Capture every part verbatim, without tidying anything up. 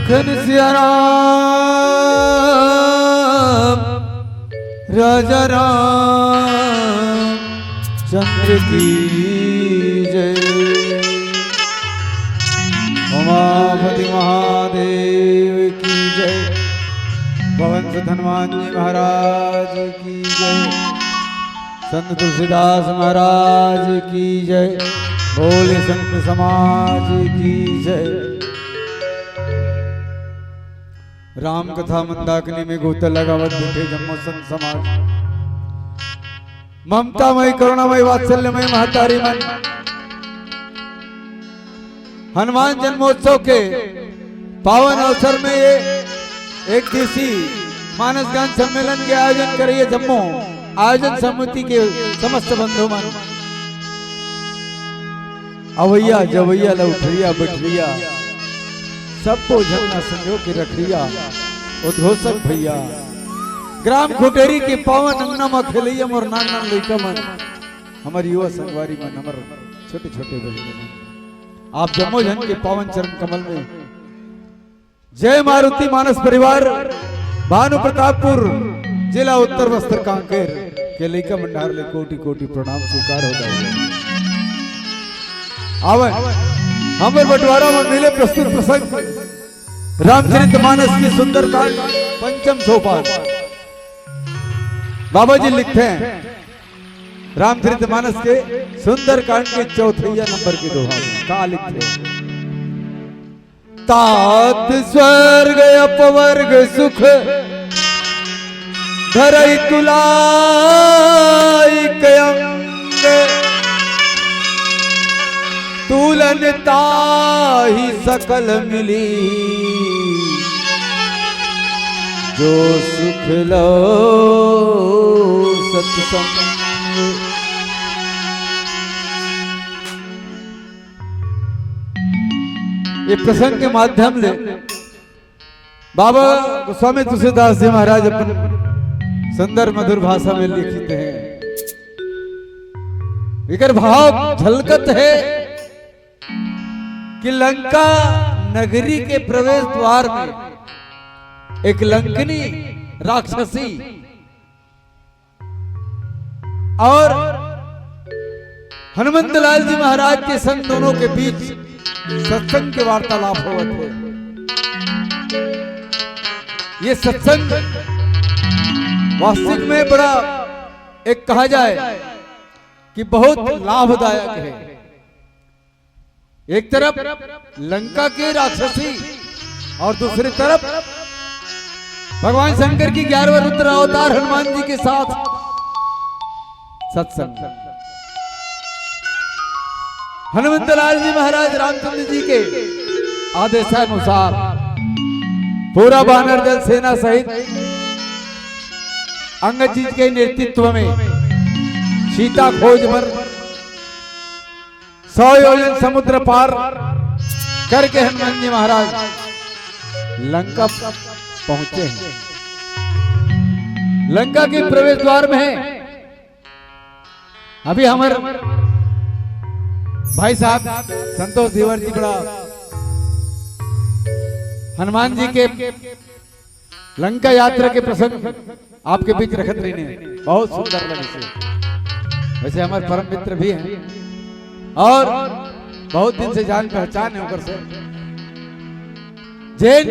धन सिया राम, राजा राम चंद्र की जय। उमापति महादेव की जय। पवन सुत हनुमान जी महाराज की जय। संत तुलसीदास महाराज की जय। भोले संत समाज की जय। राम कथा मंदाकिनी में गोता लगावत बैठे जम्मो संत समाज, ममतामय, करुणामय, वात्सल्यमय महतारी मन, हनुमान जन्मोत्सव के पावन अवसर में ये एक दिवसीय मानस गान सम्मेलन के आयोजन करिए जम्मो आयोजन समिति के समस्त बंधु मन, अवैया जवैया, लौठैया बैठैया, सबो झन ला संजो के रखैया, उद्घोषक भैया, ग्राम खुटेरी के पावन अंगना म खेलैया मोर नान नान लइका मन, हमर युवा संगवारी मन, हमर छोटे छोटे बहिनी मन, आप जम्मो झन के पावन चरण कमल में जय मारुति मानस परिवार, भानु प्रतापपुर, जिला उत्तर बस्तर कांकेर के लइका मंडार ले कोटि कोटि प्रणाम स्वीकार हो जाए। आवे, हमर बंटवारा में मिले प्रस्तुत प्रसंग रामचरित मानस की सुंदरकांड पंचम सोपान। बाबा जी लिखते हैं, रामचरित मानस के सुंदरकांड के चौथैया नंबर के दोहा में का लिखते हैं? तात स्वर्ग अपवर्ग सुख धरई तुलाइक अंग, तुलन ताहि सकल मिली, जो सुख लो सत्संग। ये प्रसंग के माध्यम ले बाबा गोस्वामी तुलसीदास जी महाराज अपन सुंदर मधुर भाषा में लिखित हैं। एकर भाव झलकत है कि लंका नगरी के प्रवेश द्वार में एक लंकिनी राक्षसी और हनुमंत लाल जी महाराज के संग दोनों के बीच सत्संग के वार्तालाप होवत हे। ये सत्संग वास्तविक में बड़ा एक कहा जाए कि बहुत लाभदायक है। एक तरफ लंका के राक्षसी और दूसरी तरफ भगवान शंकर की ग्यारहवें रुद्र अवतार हनुमान जी के साथ सत्संग। हनुमंत लाल जी महाराज रामचंद्र जी के आदेशानुसार पूरा बानर दल सेना सहित अंगद जी के नेतृत्व में सीता खोज पर सौ योजन समुद्र पार करके हनुमान जी महाराज लंका पहुंचे हैं। लंका के प्रवेश द्वार में है। अभी हमर भाई साहब संतोष धीवर जी बड़ा हनुमान जी के लंका यात्रा के प्रसंग आपके बीच रखत रहिन हे, बहुत सुंदर लगे से। वैसे हमर परम मित्र भी हैं और बहुत दिन से जान पहचान है ओकर से। जेन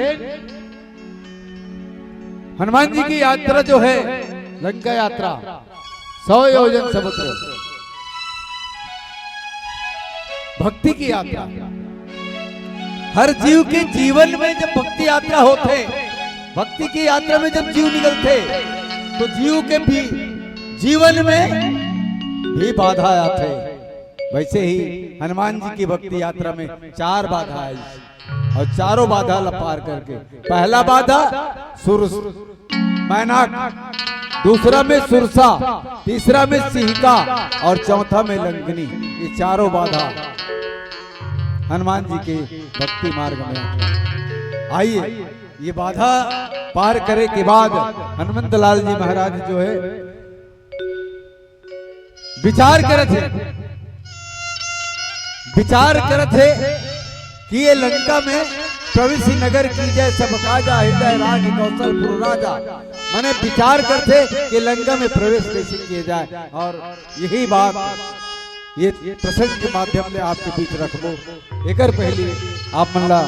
हनुमान जी की यात्रा जो है लंका यात्रा, सौ योजन समुद्र, भक्ति की यात्रा। हर जीव के जीवन में जब भक्ति यात्रा होथे, भक्ति की यात्रा में जब जीव निकलथे, तो जीव के भी जीवन में भी बाधा आथे। वैसे ही हनुमान जी की भक्ति यात्रा में चार बाधा आई और चारों बाधा ला पार करके, पहला बाधा सुर मैनाक, दूसरा में सुरसा, तीसरा में सिंहिका और चौथा में लंकिनी। ये चारों बाधा हनुमान जी के भक्ति मार्ग में आती है। आइए, ये बाधा पार करे के बाद हनुमंत लाल जी महाराज जो है विचार करत हे, विचार करत हे कि ये लंका में प्रवेशी नगर कीजय सब काजा, हृदय राखि कौशल पुर राजा। माने विचार करथे कि लंका में प्रवेश कैसे किया जाए, और यही बात ये प्रसंग के माध्यम ले आपके बीच रखबो। एकर पहले आप मन ला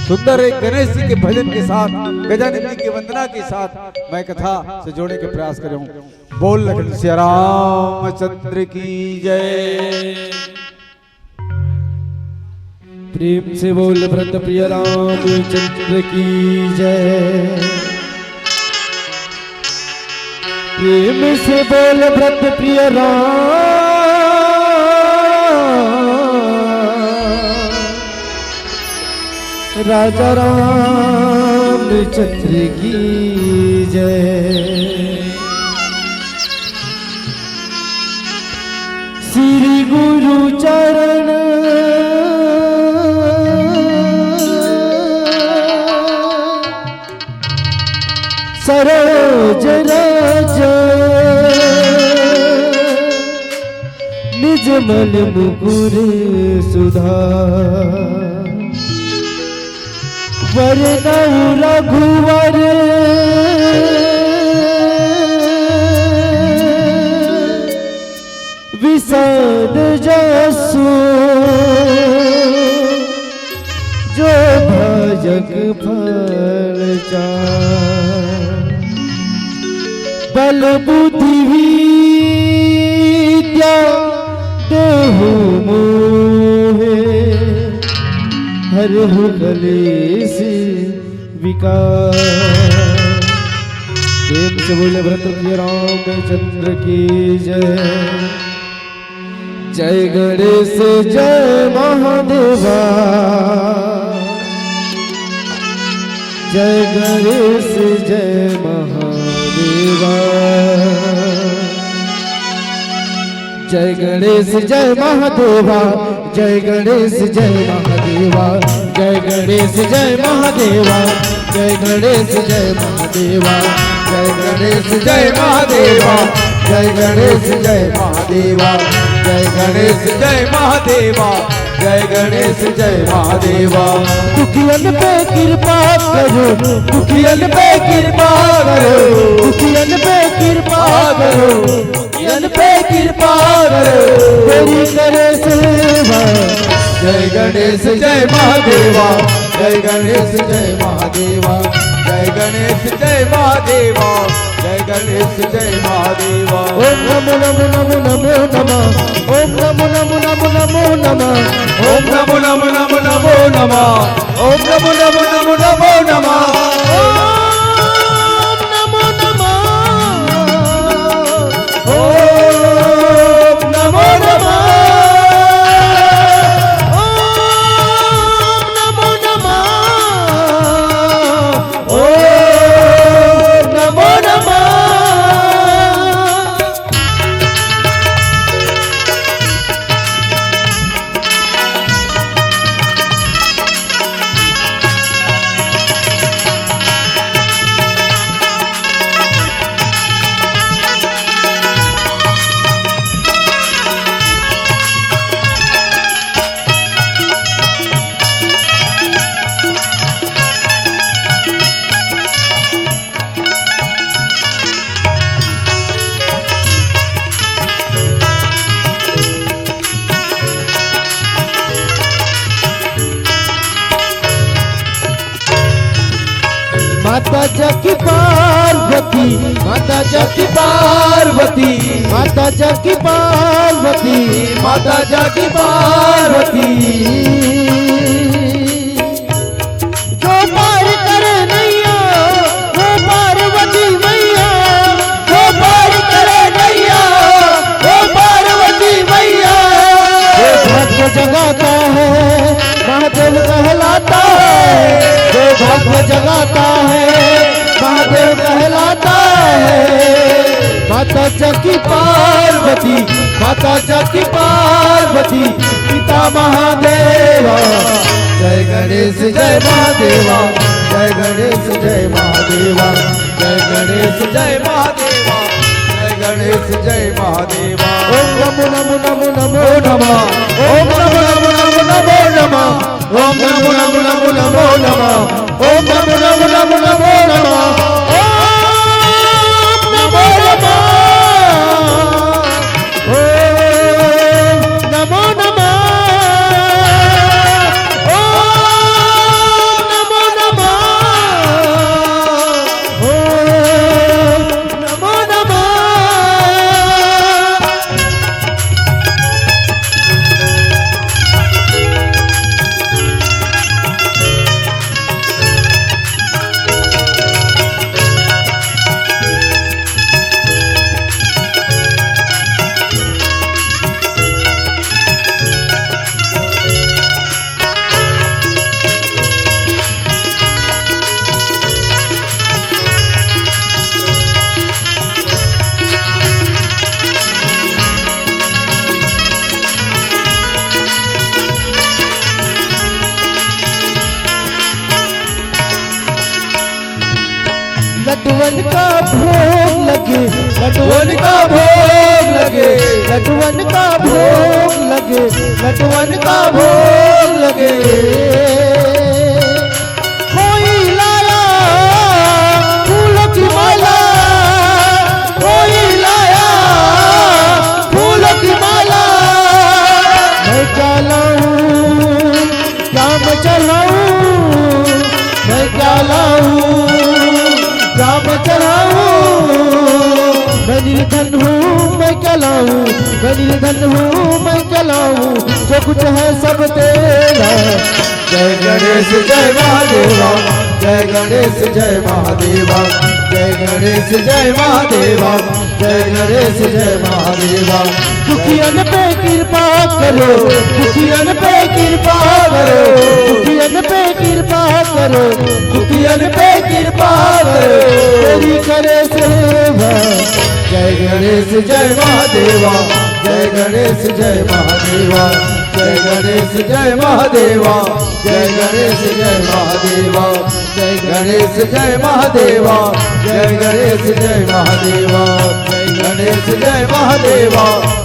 सुंदर एक गणेश जी के भजन के साथ, गजानन जी की वंदना के साथ मैं कथा से जोड़े के प्रयास करूँ। बोल लखन सिया रामचंद्र की जय। प्रेम से बोल भरत प्रिय रामचंद्र की जय। प्रेम से बोल भरत प्रिय राम, राजा रामचंद्र की जय। श्री गुरु चरण सरोज रज निज मल मुकुर सुधार। वरनउ रघुवर विषाद जसु जो भजक फल चार। बल बुद्धि विद्या देहु मोहे हरहु कलेश विकार। प्रेम से बोले भरत प्रिय रामचंद्र की जय। जय गणेश जय महादेवा। जय गणेश जय महादेवा। जय गणेश जय महादेवा। जय गणेश जय महादेवा। जय गणेश जय महादेवा। जय गणेश जय महादेवा। जय गणेश जय महादेवा। जय गणेश जय महादेवा। जय गणेश जय महादेवा। जय गणेश जय महादेवा। दुखियन पे कृपा करो, दुखियन पे कृपा करो, दुखियन पे कृपा करो, दुखियन पे कृपा करो, तेरी करे सेवा। जय गणेश जय महादेवा। जय गणेश जय महादेवा। जय गणेश जय महादेवा। जय गणेश जय महादेवा। ओम नमो नमो नमो नमो नमः। ओम नमो नमो नमो नमो नमः। ओम नमो नमो नमो नमो नमः। ओम नमो नमो नमो नमो नमः। ओम नमो नमः। ओम नमो नमः। ओम नमो नमः। ओम नमो नमः। माता जाकी पार्वती, माता जाकी पार्वती, माता जाकी पार्वती, माता जाकी पार्वती। जो पार करे नैया, वो पार्वती मैया। जो पार करे नैया, वो पार्वती मैया। जो भाग्य जगाता है, महादेव कहलाता है। जो भाग्य जगाता है, महादेव कहलाता है। माता जाकी पार्वती, माता जाकी पार्वती, पिता महादेवा। जय गणेश जय महादेवा। जय गणेश जय महादेवा। जय गणेश जय महादेवा। जय गणेश जय महादेवा। ओम नमो नमो नमो नमो नमः। ओम नमो नमो नमो नमो नमः। ओम नमो नमो नमो नमो नमः। ओम नमो नमो नमो नमो नमः। ओम नमो नमः। ओम नमो नमः। ओम नमो नमः। ओम नमो नमः। लड्डुअन का भोग लगे, लड्डुअन का भोग लगे, लड्डुअन का भोग लगे, लड्डुअन का भोग लगे। कोई लाया फूलों की माला, कोई लाया फूलों की माला। मैं क्या लाऊं, क्या मैं चढ़ाऊं, मैं क्या लाऊं, क्या मैं चढ़ाऊं। मैं निर्धन हूँ, मैं क्या लाऊं, मैं निर्धन हूँ, मैं क्या लाऊं। जो कुछ है सब तेरा। जय गणेश जय महादेवा, जय गणेश जय महादेवा, जय गणेश जय महादेवा, जय गणेश जय महादेवा। दुखियन पे कृपा करो, दुखियन पे कृपा करो, दुखियन पे कृपा करो, दुखियन पे कृपा करो। तेरी करे सेवा। जय गणेश जय महादेवा, जय गणेश जय महादेवा, जय गणेश जय महादेवा, जय गणेश जय महादेवा, जय गणेश जय महादेवा, जय गणेश जय महादेवा, जय गणेश जय महादेवा,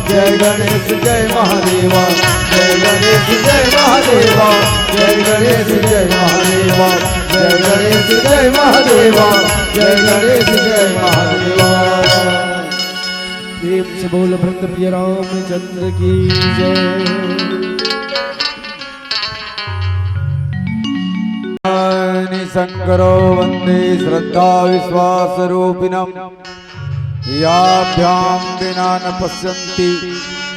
जय गणेश जय महादेवा, जय गणेश जय महादेवा, जय गणेश जय महादेवा, जय गणेश जय महादेवा, जय गणेश जय महादेवा। प्रेम से बोल भक्त प्रिय रामचंद्र की जय। शंकरो वंदे श्रद्धा विश्वास रूपिणम। याभ्याम विना न पश्यन्ति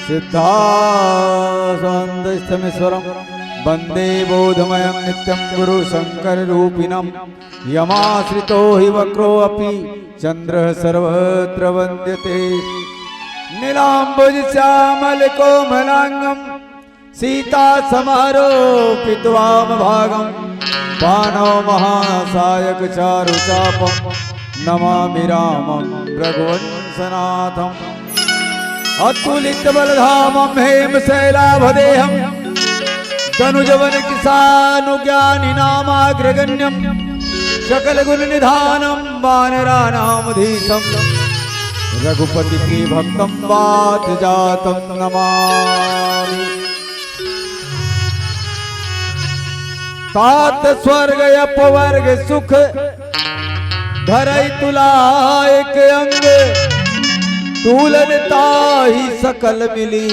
सिद्धा शांतस्तमेश्वरम। वंदे बोधमयम नित्यम गुरु शंकर रूपिणम। यमाश्रितो हि वक्रो अपि चंद्र सर्वत्र वंद्यते। नीलांबुज श्यामल कोमलांगम सीता समारोपित वाम भागम। पाणौ महासायक चारु चापम। नमामि रामम रघुवंशनाथम। अतुलित बलधामम हेम शैलाभ देहम। तनुजवन किसानु ज्ञानी नामाग्रगण्यम। सकल गुण निधानम वानराणामधीशम। रघुपति के भक्तम वात जातम नमामि। तात स्वर्ग अपवर्ग सुख धरई तुला एक अंग। तूलन ताहि सकल मिली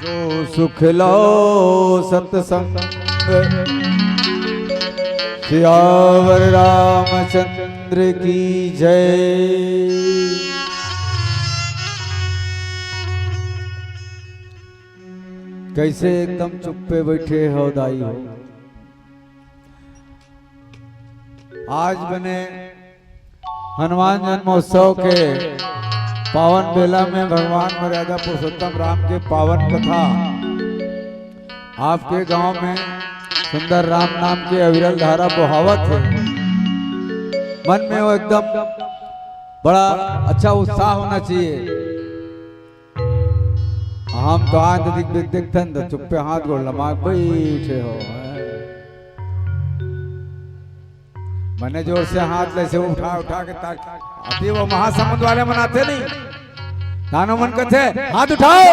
जो सुख लो सतसंग। सियावर रामचंद्र की जय। कैसे एकदम चुप्पे बैठे हो दाई हो। आज बने हनुमान जन्मोत्सव के पावन बेला में भगवान मर्यादा पुरुषोत्तम राम के पावन कथा आपके गांव में सुंदर राम नाम के अविरल धारा बहावत हे। मन में वो एकदम बड़ा अच्छा उत्साह होना चाहिए। हम तो आज दिख, दिख, दिखथन तो चुप्पे हाथ गोड़ लमा के बैठे हो। मने जोर से हाथ ले से उठा उठा के ताक, अभी वो महासमुंद वाले मनाते नहीं। तानो मन कथे, हाथ उठाओ,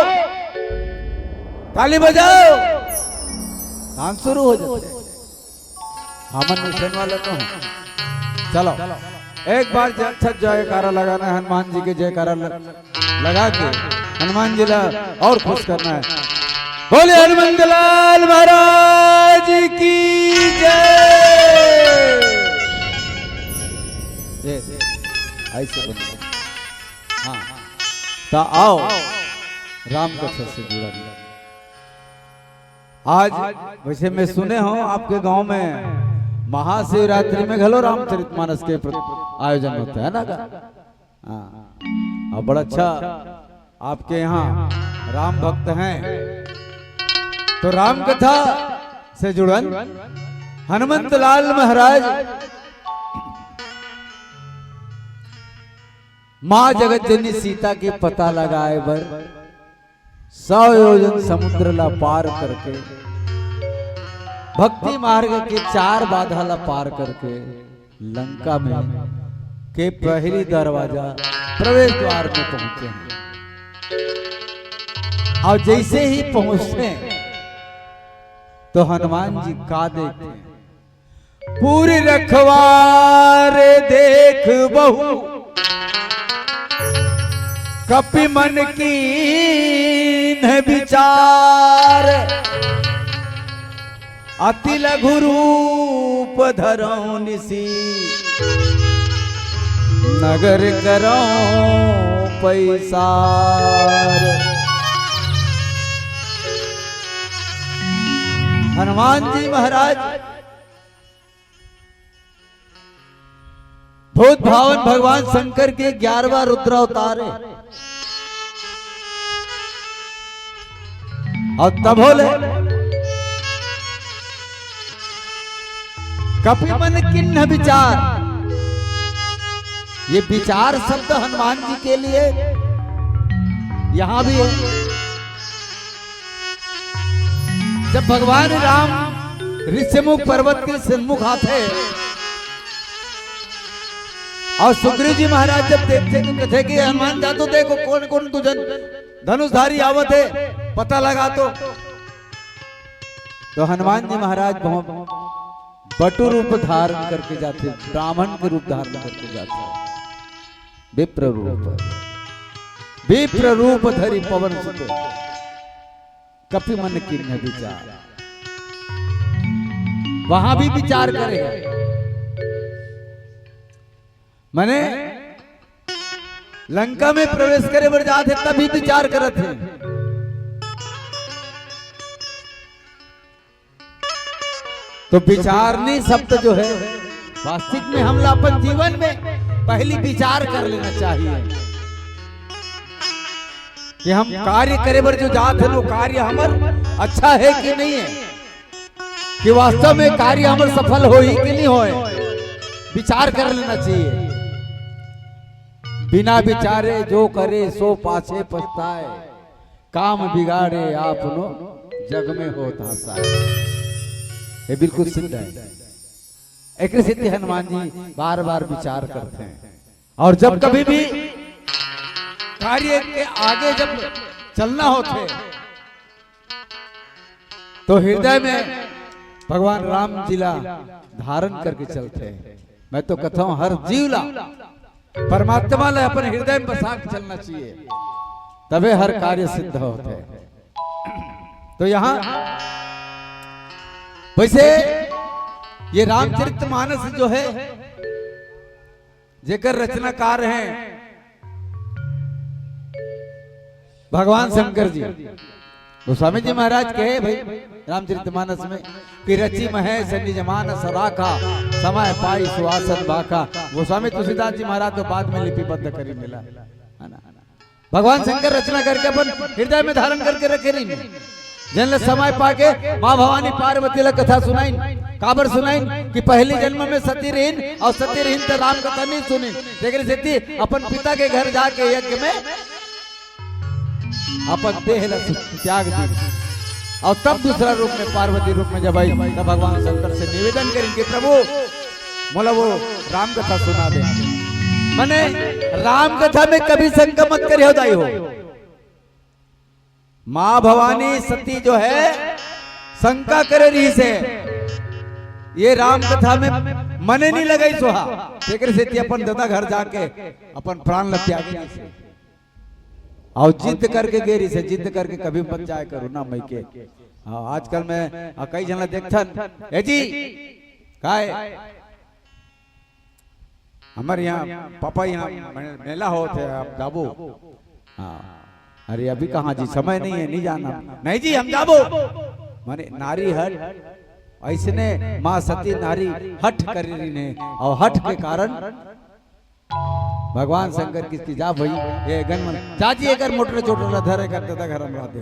ताली बजाओ, हाँ, शुरू हो जाते हैं। हमन मिशन वाले तो हैं। चलो, एक बार ज-, अच्छा जयकारा लगाना है, हनुमान जी के जयकारा ल-, लगा के हनुमान जी ला और खुश करना है। बोले हनुमंत लाल महाराज की जय। जय, जय। ऐसे बोलो। हाँ, तो आओ, राम कथा से जुड़ा। आज वैसे मैं सुने हूँ, आपके गांव में महाशिवरात्रि में घलो रामचरितमानस के प्र-, आयोजन होता है ना का? हाँ, और बड़ा अच्छा आपके यहाँ राम भक्त हैं, तो राम कथा से जुड़न हनुमंत लाल महाराज माँ जगत जननी सीता के पता लगाए बर सौ योजन समुद्र ला पार करके, भक्ति मार्ग के चार बाधा ला पार करके लंका में के पहली दरवाजा प्रवेश द्वार में पहुंचे हैं। और जैसे ही पहुंचते हैं तो हनुमान जी का देखते हैं, पुर रखवार देख बहु कपि मन कीन्ह विचार। अति लघु रूप धरौ निसि नगर करौ पैसार। हनुमान जी महाराज भूत भावन भगवान शंकर के ग्यारहवाँ रुद्र अवतार है। और तब होले कपि मन किन्ह विचार। ये विचार शब्द हनुमान जी के लिए यहाँ भी है। जब भगवान राम ऋषिमुख पर्वत के सन्मुख आथे और सुग्रीव जी महाराज जब देखथे तो कथे कि हनुमान जा तो देखो कौन कौन दू झन धनुषधारी आवत हे, पता लगा तो। तो हनुमान जी महाराज बहुत बटु रूप धारण करके जाथे, ब्राह्मण के रूप धारण करके जाथे, विप्र रूप, विप्र रूप धरि पवन सुत। कपि मन किन्ह विचार, वहां भी विचार करे। माने लंका में प्रवेश करे बर जात हे, तभी विचार करत हे। तो विचारनी शब्द जो है, वास्तविक में हमला अपन जीवन में पहली विचार कर लेना चाहिए कि हम कार्य करे बर जो जात हन, वो कार्य हमर अच्छा है कि नहीं है, कि वास्तव में कार्य हमर सफल होही कि नहीं होए, विचार कर लेना चाहिए। बिना विचारे जो करे सो पाछे पछताए, काम बिगाड़े आपनो जग में होत हँसाए। ये बिल्कुल सिद्ध है। एक सेती हनुमान जी बार बार विचार करते हैं और जब कभी भी कार्य के आगे जब चलना होथे तो हृदय में भगवान राम जी ला धारण करके चलथे। मैं तो कथा हूँ हर जीव ला परमात्मा ला अपन हृदय में बसा के चलना चाहिए, तबे हर कार्य सिद्ध होथे। तो यहाँ वैसे ये रामचरित मानस जो है जेकर रचनाकार हैं भगवान शंकर जी। गोस्वामी जी महाराज कहे भाई रामचरित मानस में कि रचि महेश निज मानस राखा, समय पाई सुआसन भाखा। गोस्वामी तुलसीदास जी महाराज तो बाद में लिपिबद्ध करी मिला, है ना? भगवान शंकर रचना करके अपन हृदय में धारण करके रखे रहिन। जेन ल समय पाके माँ भवानी पार्वती ला कथा सुनाइन। काबर सुनाइन कि पहली जन्म में सती रहिन और सती रहिन त राम कथा नहीं सुनिन। तेकरे सेती अपन पिता के घर जाके यज्ञ में अपन देह ला त्याग दी और तब दूसरा रूप में पार्वती रूप में जब आई तब भगवान शंकर से निवेदन करिन कि प्रभु मोला वो राम कथा सुना दे। माने राम कथा में कभी शंका मत करियो दाई हो। माँ भवानी सती जो है शंका करे रहिस हे, ये राम कथा में मने नहीं लगाइस हे, तेकर सेती अपन ददा घर जाके अपन प्राण ल त्यागे रहिस हे। अउ जिद करके गे रहिस हे, जिद करके कभी मत जाए करो ना मइके। हाँ, आजकल मैं, आ, कई झन ला देखथन, "ए जी, काय?" हमर यहाँ पापा यहाँ मे-, मेला होत हे, आप जाबो? हाँ। अरे अभी कहाँ जी, समय नहीं है, नहीं जाना। नहीं जी, हम जाबो। माने नारी हट, अइसने माँ सती नारी हट करे रहिन हे, अउ हट के कारण भगवान शंकर कहिस कि जा भई, ये गन मन, जा जी, एकर मोटर चोटर ला धर, एकर ददा घर में रह दे।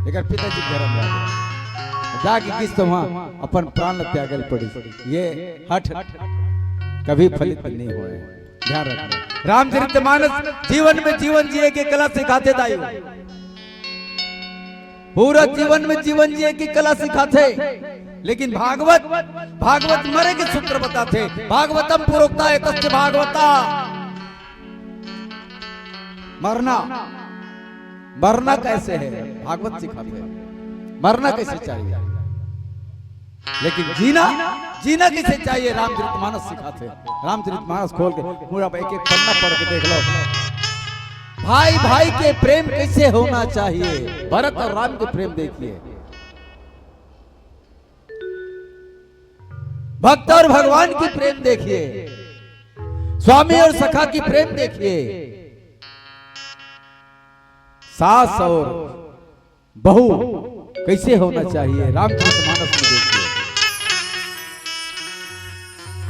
एकर पिताजी घर में रह दे। जाके किस तो वहाँ अपन प्राण ल त्यागे ल पड़िस। ये हठ कभी फलित नहीं होय। ध्यान रखना। रामचरितमानस जीवन में जीवन जिए के कला सिखाथे दाई। पूरा जीवन में जीवन जिए के कला सिखाथे। लेकिन भागवत, भागवत मरे के सूत्र बताथे। भागवतम पुरोक्ता एतस्य भागवता। मरना, मरना कैसे है, भागवत सिखाथे। मरना कैसे चाहिए, लेकिन जीना, जीना कैसे चाहिए, रामचरितमानस सिखाथे। रामचरितमानस खोल के पूरा एक एक पन्ना पढ़ के देख लो। भाई भाई के प्रेम कैसे होना चाहिए, भरत और राम के प्रेम देखिए, भक्त और भगवान की प्रेम देखिए, स्वामी और सखा की प्रेम देखिए, सास और बहू कैसे होना चाहिए, रामचरितमानस में देखिए।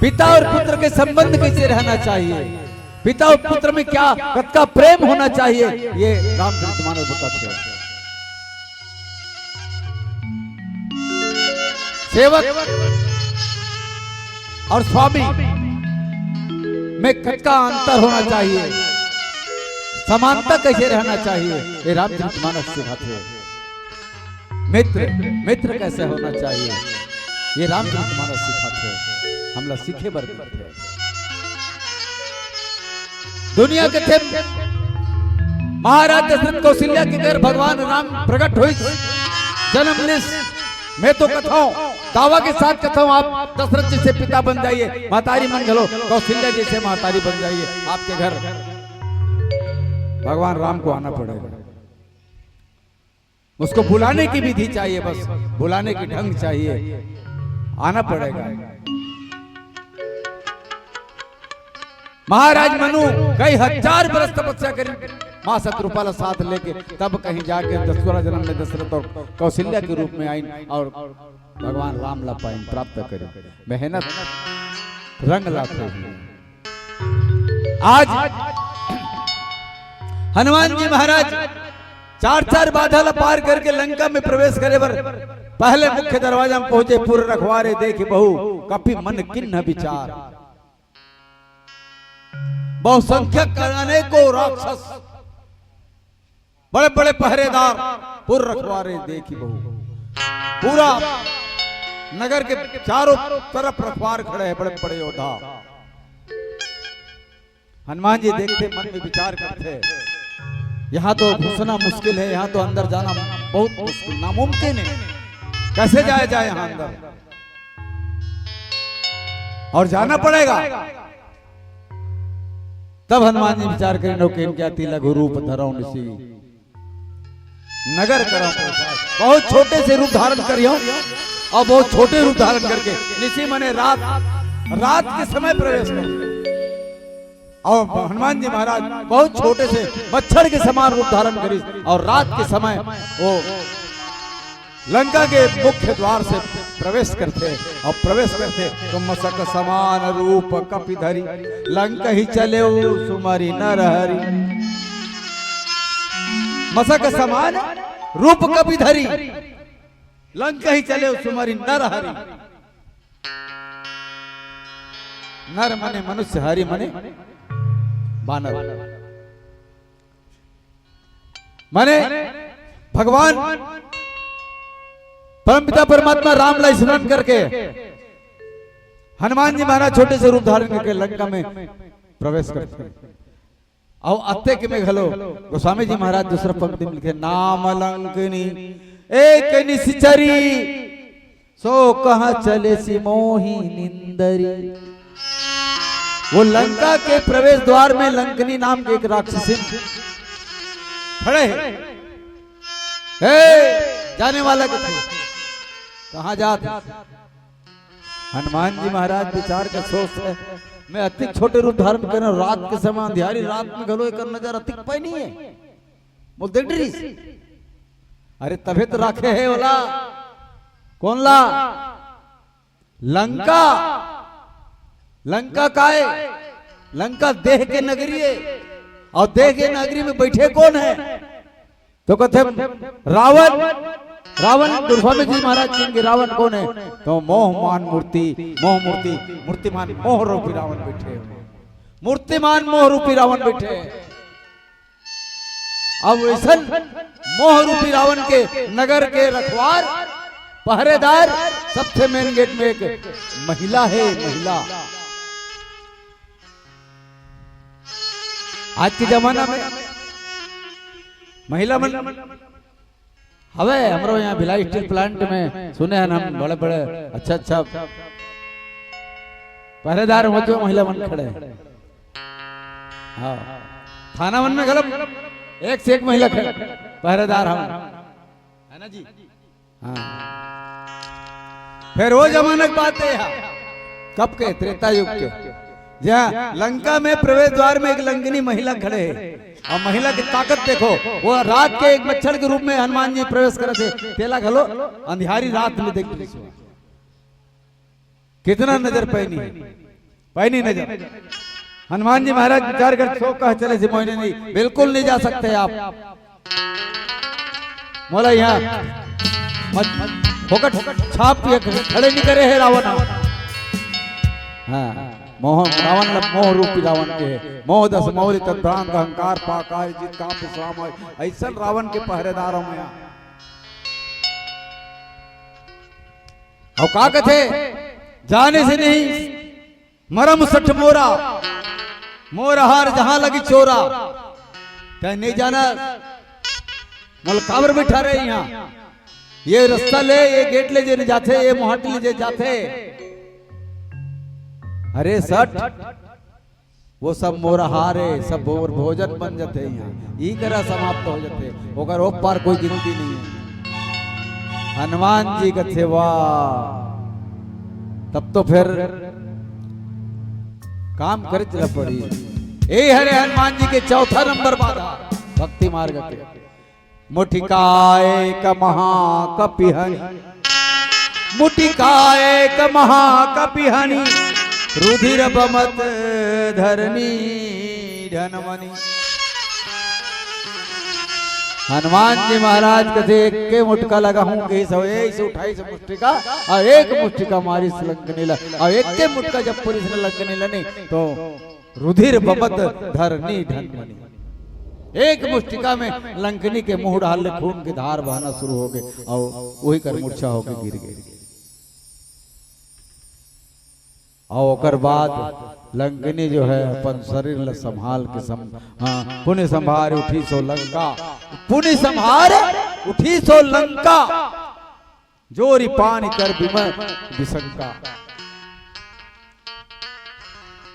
पिता और पुत्र के संबंध कैसे रहना चाहिए, पिता और पुत्र में क्या, कतका प्रेम होना चाहिए, ये रामचरितमानस बताथे। सेवक और स्वामी में कतका अंतर होना चाहिए, समानता कैसे रहना चाहिए, ये रामचरितमानस सिखाथे। मित्र, मित्र कैसे होना चाहिए, ये रामचरितमानस सिखाथे। हमला सीखे बर मिलथे। दुनिया कथे महाराज दशरथ कौशल्या के घर भगवान राम प्रकट होइस, जन्म लिस। मैं तो कथौं, दावा के साथ कथौं, आप दशरथ जैसे पिता बन जाइए, महतारी मन घलो कौशल्या जैसे महतारी बन जाइए, आपके घर भगवान राम को आना पड़ेगा। उसको बुलाने की विधि चाहिए, बस बुलाने की ढंग चाहिए, आना पड़ेगा। महाराज मनु कई हजार बरस तपस्या करिन, माँ शतरूपा ला साथ लेके, तब कहीं जाके दूसरा जन्म में दशरथ और कौशल्या के रूप में आइन और भगवान राम ला पाइन, प्राप्त करिन। मेहनत रंग लाथे। आज हनुमान जी महाराज चार चार बाधा ला पार करके लंका में प्रवेश करे बर पहले मुख्य दरवाजा में पहुंचे। पुर रखवारे देखि बहु कपि मन कीन्ह विचार। बहुसंख्यक अनेकों राक्षस, बड़े बड़े पहरेदार, पुर रखवारे देखि बहु, पूरा नगर के चारों तरफ रखवार खड़े हैं, बड़े बड़े योद्धा। हनुमान जी देखथे, मन में विचार करथे, यहाँ तो घुसना मुश्किल है, यहाँ तो अंदर जाना बहुत मुश्किल, नामुमकिन है, कैसे जाया जाए यहाँ अंदर, और जाना पड़ेगा। तब हनुमान जी विचार करिन, "अउ केन क्या ती लघु रूप धरौं निसि नगर करौं प्रसाद।" बहुत छोटे से रूप धारण करियो और बहुत छोटे रूप धारण करके निसि माने रात, रात के समय प्रवेश करिस। और हनुमान जी महाराज बहुत छोटे से मच्छर के समान रूप धारण करिस और रात के समय वो लंका के मुख्य द्वार से प्रवेश करथे और प्रवेश करथे तो मसक समान रूप कपि धरि लंकहि चलेउ सुमरि नर हरि। मसक समान रूप कपि धरि लंकहि चलेउ सुमरि नर हरि। नर मने मनुष्य, हरि मने बानर। माने भगवान परमपिता परमात्मा राम ला स्मरण करके हनुमान जी महाराज छोटे से रूप धारण करके लंका में प्रवेश करथे। अउ अतेक में घलो गोस्वामी जी महाराज दूसरा पंक्ति में लिखे, "नाम लंकिनी एक निसिचरी सो कहा चले सी मोही निंदरी। वो लंका के प्रवेश द्वार में लंकनी नाम के एक राक्षसी खड़े हे। हे, जाने वाला के थे, कहाँ जात हे? हनुमान जी महाराज विचार के सोच हे, मैं अतिक छोटे रूप धारण करना, रात के समय अंधियारी रात में घलो एकर नजर अतिक पैनी हे। बोल दे डरिस। अरे तभे तो राखे हे ओला। कौन ला? लंका। लंका काय? लंका देह के नगरी हे। अउ देह के नगरी में बैठे कौन हे? तो कथे रावण। रावण, गुरुस्वामी जी महाराज कहेंगे, रावण कौन हे? तो मोहमान मूर्ति, मोह मूर्ति, मूर्तिमान मोह रूपी रावण बैठे हे। मूर्तिमान मोह रूपी रावण बैठे हे। अब वैसन मोह रूपी रावण के नगर के रखवार, पहरेदार, सबसे मेन गेट में एक महिला हे, महिला। आज के जमाना में महिला मन हवे, हमरो यहाँ भिलाई स्टील प्लांट में सुने हन हम, बड़े बड़े अच्छा अच्छा पहरेदार हो जो महिला मन खड़े। हाँ, थाना मन में गलत एक से एक महिला खड़े, पहरेदार हम, है ना जी? हाँ। फिर वो जमाना की बात हे, कब के? त्रेता युग के, जहाँ लंका में प्रवेश द्वार में एक लंकिनी महिला खड़े हे। अउ महिला की ताकत देखो, वो रात के एक मच्छर के रूप में हनुमान जी प्रवेश करत हे, तेला घलो अंधियारी रात में देख लीजिए। कितना नजर पैनी, पैनी नजर। हनुमान जी महाराज विचार कर सो कहा चले सी मोही निंदरी, बिल्कुल नहीं जा सकते आप। मोला यहाँ मत, मत फोकट छाप के खड़े नहीं करे हे रावण। हाँ, मोह, रावण ल-, मोह रूपी रावण के हे। मोह दस मौरी तद्भ्रांत अहंकार पाकार जित कांप श्राम आए। ऐसन रावण के पहरेदार हों मैं। अउ का कथे? जाने से नहीं मरम सठ मोरा, मोर हार जहां लगी चोरा। तैं नहीं जाना, मोला काबर बैठा रहे यहाँ? ये रस्ता ले, ये गेट ले जे जाथे, ये मोहाटी ले जे जाथे। अरे सठ, वो सब मोर हार हे, सब मोर भोजन बन जाथे यहाँ, ई करा समाप्त हो जाथे, ओकर ओ पार कोई गिनती नहीं हे। हनुमान जी कथे वाह, तब तो फिर काम करे चला पड़ी। ए हरे हनुमान जी के चौथा नंबर बाधा भक्ति मार्ग के। मुटिका एक महाकपिहनि, मुटिका एक महाकपिहनि, रुधिर बमत धरनी ढनमनी। हनुमान जी महाराज कथे एके मुटका लगाहूं कहिस, अउ ऐसे उठाइस मुष्टिका, अउ एक मुष्टिका मारिस लंकनी ला, अउ एके मुटका जब पुलिस ने लंकनी ला नहीं तो रुधिर बमत धरनी ढनमनी। एक मुष्टिका में लंकनी के मुंह डाल ले खून के धार बहना शुरू हो गए अउ वही कर मूर्छा होके गिर गए। अउ ओकर बाद लंकनी जो हे अपन शरीर ल संभाल के सम-, हाँ, पुनि संभारि उठिसु लंका, पुनि संभारि उठिसु लंका। जोरि पानि कर बिमय बिसंका।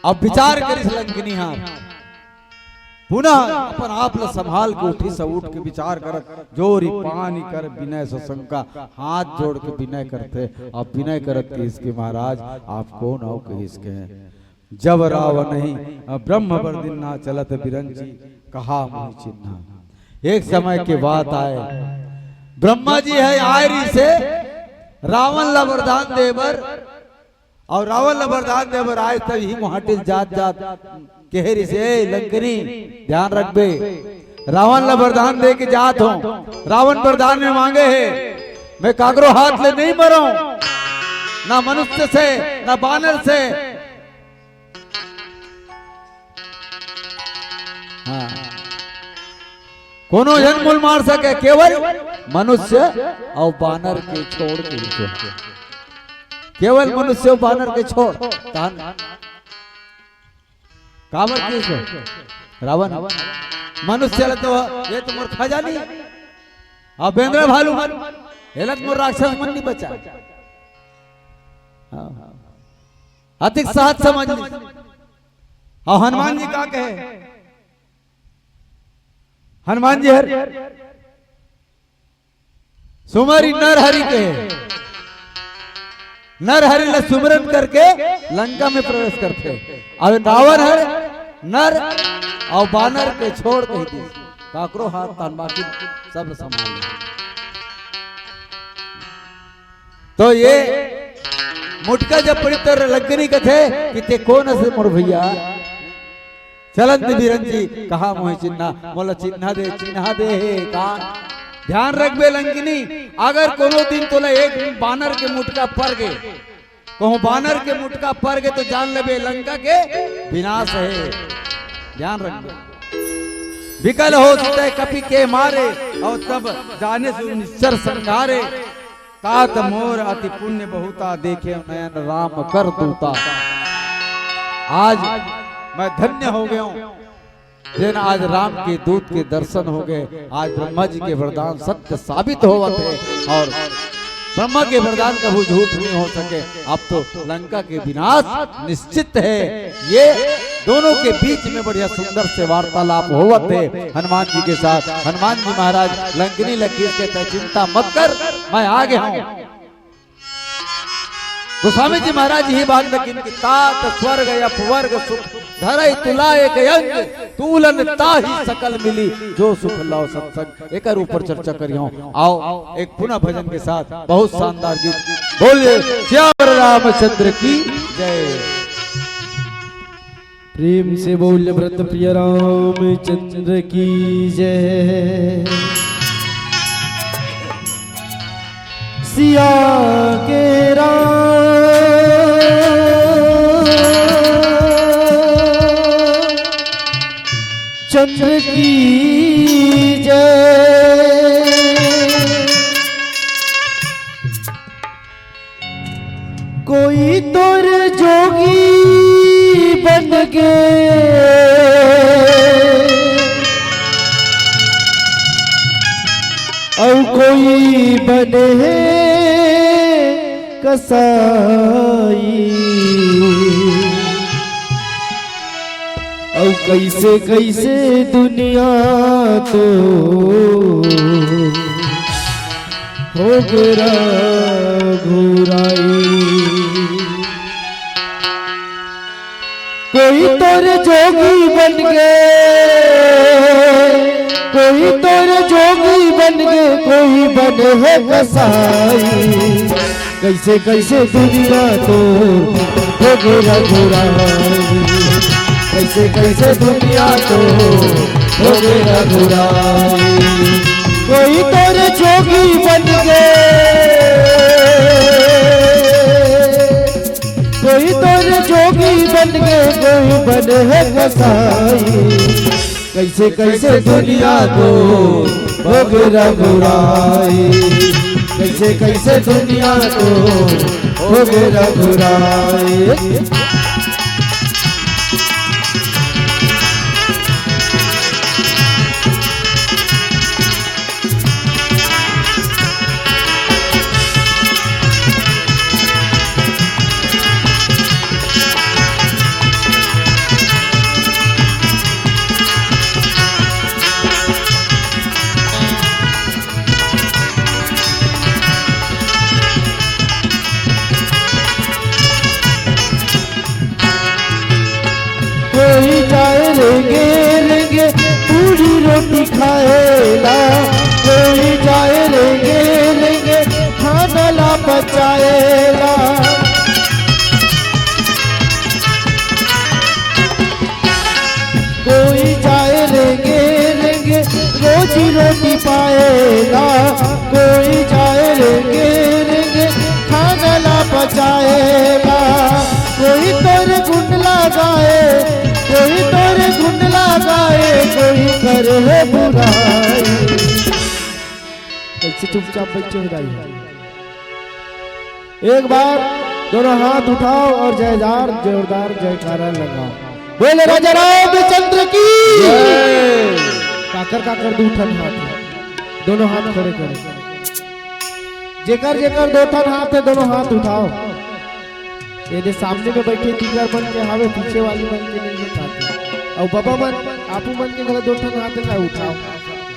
अब विचार करिस लंकनी हा, पुनः अपन आप ल संभाल के उठिस, उठ के विचार करत, जोरि पानि कर बिनय ससंका, हाथ जोड़ के बिनय करथे। अब बिनय करत कहिस के महाराज, आप कोन अउ कहिस के जब रावनहिं ब्रह्म बर दिन्हा, चलत बिरंचि कहा मोहि चिन्हा। एक समय के बात आय, ब्रह्मा जी हे आय रिहिसे रावण ला वरदान दे बर, अउ रावण ला वरदान दे बर आय तब ही मोहाटी जात जात कहे रिहिसे, ए लंकनी, ध्यान रखबे, रावण ला वरदान दे के जात हों, रावण वरदान में मांगे हे, मैं काकरो हाथ ले नहीं मरों, ना मनुष्य से, ना बानर से, हाँ। कोनो झन मोला मार सके, केवल मनुष्य अउ बानर के छोड़ के। केवल मनुष्य अउ बानर के छोड़। तहन काबर कहिस रावण? मनुष्य ल तो, ये तो मोर खा जाही। अउ बेंदरा भालू मन, एला तो मोर राक्षस मन नहीं बचा। हाँ। अतिक सहज समझ ली। अउ हनुमान जी का कहे? हनुमान जी हर सुमरी नर हरि के, नर हरि ला सुमरन करके लंका में प्रवेश करथे। अब रावण हर नर अउ बानर के छोड़ कहि दिस, काकरो हाथ तान बाकी सब संभाल ले। तो ये मुटका जब पड़ी तो लंकिनी कथे कि ते कोन हस मोर भइया? चलंत बीरन जी, कहा मोहे चिन्हा, मोला चिन्हा दे, चिन्हा दे हे का? ध्यान रखबे लंकिनी, अगर कोनो दिन तोला एक बानर के मुटका पर गे, कहूं बानर के मुटका पर गे तो जान लेबे लंका के विनाश हे। ध्यान रखबे। बिकल होत तैं कपि के मारे, अउ तब जानेसु निश्चर संघारे। तात मोर अति पुण्य बहुता, देखे नयन राम कर दूता। आज मैं धन्य हो गया हूं, जेन आज राम के दूत के दर्शन हो गए। आज ब्रह्मा जी के वरदान सत्य साबित होवत हे अउ ब्रह्मा के वरदान कभू झूठ नहीं हो सके। अब तो लंका के विनाश निश्चित हे। ये दोनों के बीच में बढ़िया सुंदर से वार्तालाप होवत हे हनुमान जी के साथ। हनुमान जी महाराज लंकिनी ला कहिस के तैं चिंता मत कर, मैं आ गया हूं। गोस्वामी जी महाराज ही बात लगिन कि तात स्वर्ग अपवर्ग सुख, धरई तुला एक अंग, तूलन ताहि सकल मिली, जो सुख लव सत्संग। एकर ऊपर चर्चा करियो। आओ एक पुनः भजन के साथ बहुत शानदार गीत। बोलिए सियावर रामचंद्र की जय। प्रेम से बोल व्रत प्रिय रामचंद्र की जय। सिया के राम चंद्र की जय। कोई तोर जोगी बन गे, अउ कोई बने हे कसाई। अउ कइसे कइसे दुनिया तो हो गे रघुराई। कोई तोर जोगी बन गे, कोई तोर जोगी बन गे, कोई बने हे कसाई। कइसे कइसे दुनिया तो हो गे रघुराई, कइसे कइसे दुनिया तो हो गे रघुराई। कोई तोर जोगी बन गे, कोई तोर जोगी बन गे, कोई बने हे कसाई। कइसे कइसे दुनिया तो हो गे रघुराई, कइसे कइसे दुनिया तो हो गे रघुराई। कोई जाए रेंगे रेंगे पूरी रोटी खाएला, कोई जाए रेंगे रेंगे खाना ला पचाएला। कोई जाए रेंगे रेंगे रोजी रोटी पाएला, कोई जाए रेंगे रेंगे खाना ला पचाएला। कोई तोर गुण लगाए, कोई तोर गुण लगाए, कोई करे हे बुराई। कइसे चुपचाप बइठे हो दाई? एक बार दोनों हाथ उठाओ अउ जयदार जोरदार जयकारा लगाओ। बोले राजा रामचंद्र की। जय। काकर काकर दू ठन हाथ हे, दोनों हाथ खड़े करो। जेकर जेकर दो ठन हाथ हे, दोनों हाथ उठाओ। ये दे सामने में बैठे दीगर मन के हावे, पीछे वाली मन के नहीं है साथ में। अउ बाबा मन, आपू मन के घला दो ठन हाथ ला उठाओ।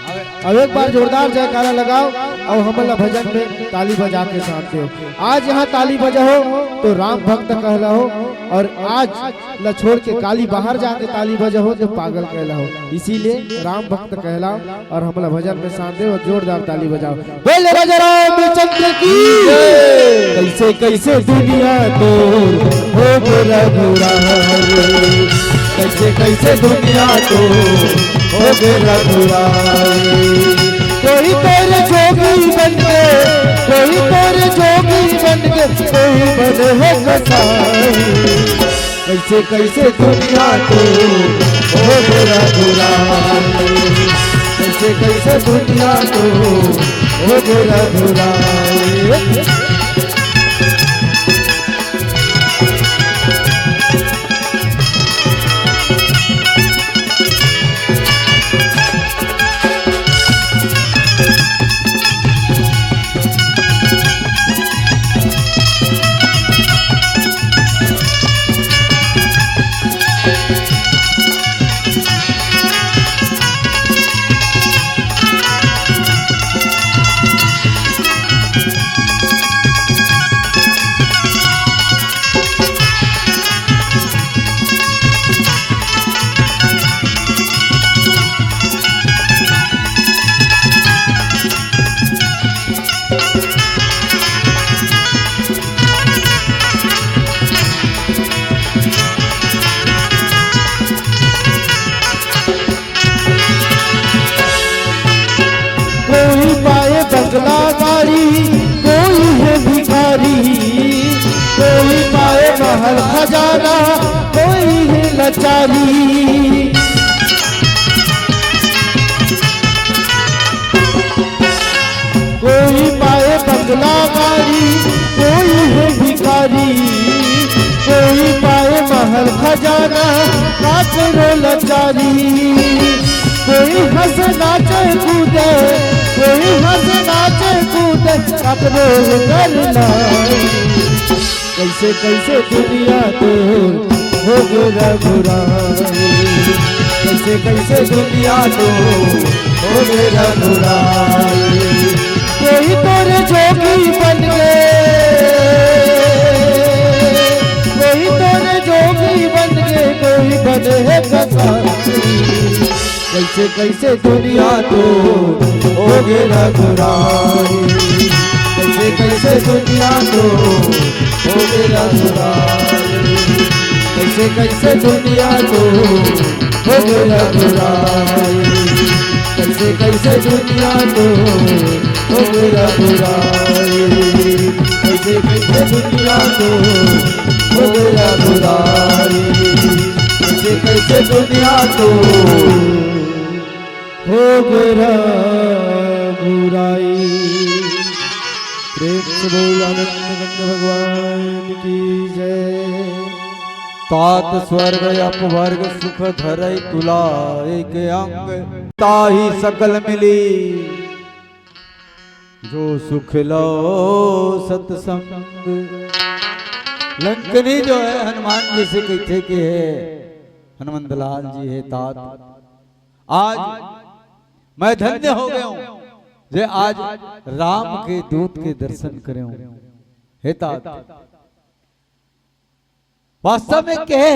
अब एक बार जोरदार जयकारा लगाओ अउ हमन ला भजन में ताली बजा के साथ देव। आज यहाँ ताली बजा हो तो राम भक्त कहला हो, अउ आज ला छोड़ के काली बाहर जाके ताली बजा हो तो पागल कहला हो। इसीलिए राम भक्त कहला अउ हमला भजन में साथ देव अउ जोरदार ताली बजाओ। बोले राजा रामचंद्र की जय। कैसे कैसे दुनिया तो हो गे रघुराई, कैसे कैसे दुनिया तो हो गे रघुराई। कोई तोरे जोगी बन के, कोई तोरे जोगी बन के, कोई बने है कसाई। कैसे कैसे दुनिया तो हो गे रघुराई, कैसे कैसे दुनिया तो हो गे रघुराई। कोई पाए बंगला गाड़ी, कोई है भिखारी, कोई पाए महल खजाना, कोई है लाचारी। कोई पाए बंगला गाड़ी, कोई है भिखारी, कोई पाए महल खजाना, का करो लाचारी। कोई हंस नाचे कूदे, कोई हंस नाचे कूदे, अपने करना। कैसे कैसे दुनिया तो हो गे रघुराई, कैसे कैसे दुनिया तो हो गे रघुराई। कोई तोरे जोगी बन के, कोई तोरे जोगी बन के, कोई बने है कसाई। कैसे कैसे दुनिया तो हो गे रघुराई, कैसे कैसे दुनिया तो हो गे रघुराई, कैसे कैसे दुनिया तो हो गे रघुराई, कैसे कैसे दुनिया तो हो गे रघुराई, कैसे कैसे दुनिया तो हो गे रघुराई, कैसे कैसे दुनिया तो हो गे रघुराई। प्रेम से बोल आनंद कंद भगवान की जय। तात स्वर्ग अपवर्ग सुख धरई तुला एक अंग, ताहि सकल मिली जो सुख लो सतसंग। लंकनी जो है हनुमान जी से कहते कि हे हनुमंत लाल जी, हे तात, आज मैं धन्य हो गया हूं जे आज राम के दूत के दर्शन करे हूं। हे तात, वास्तव में कहे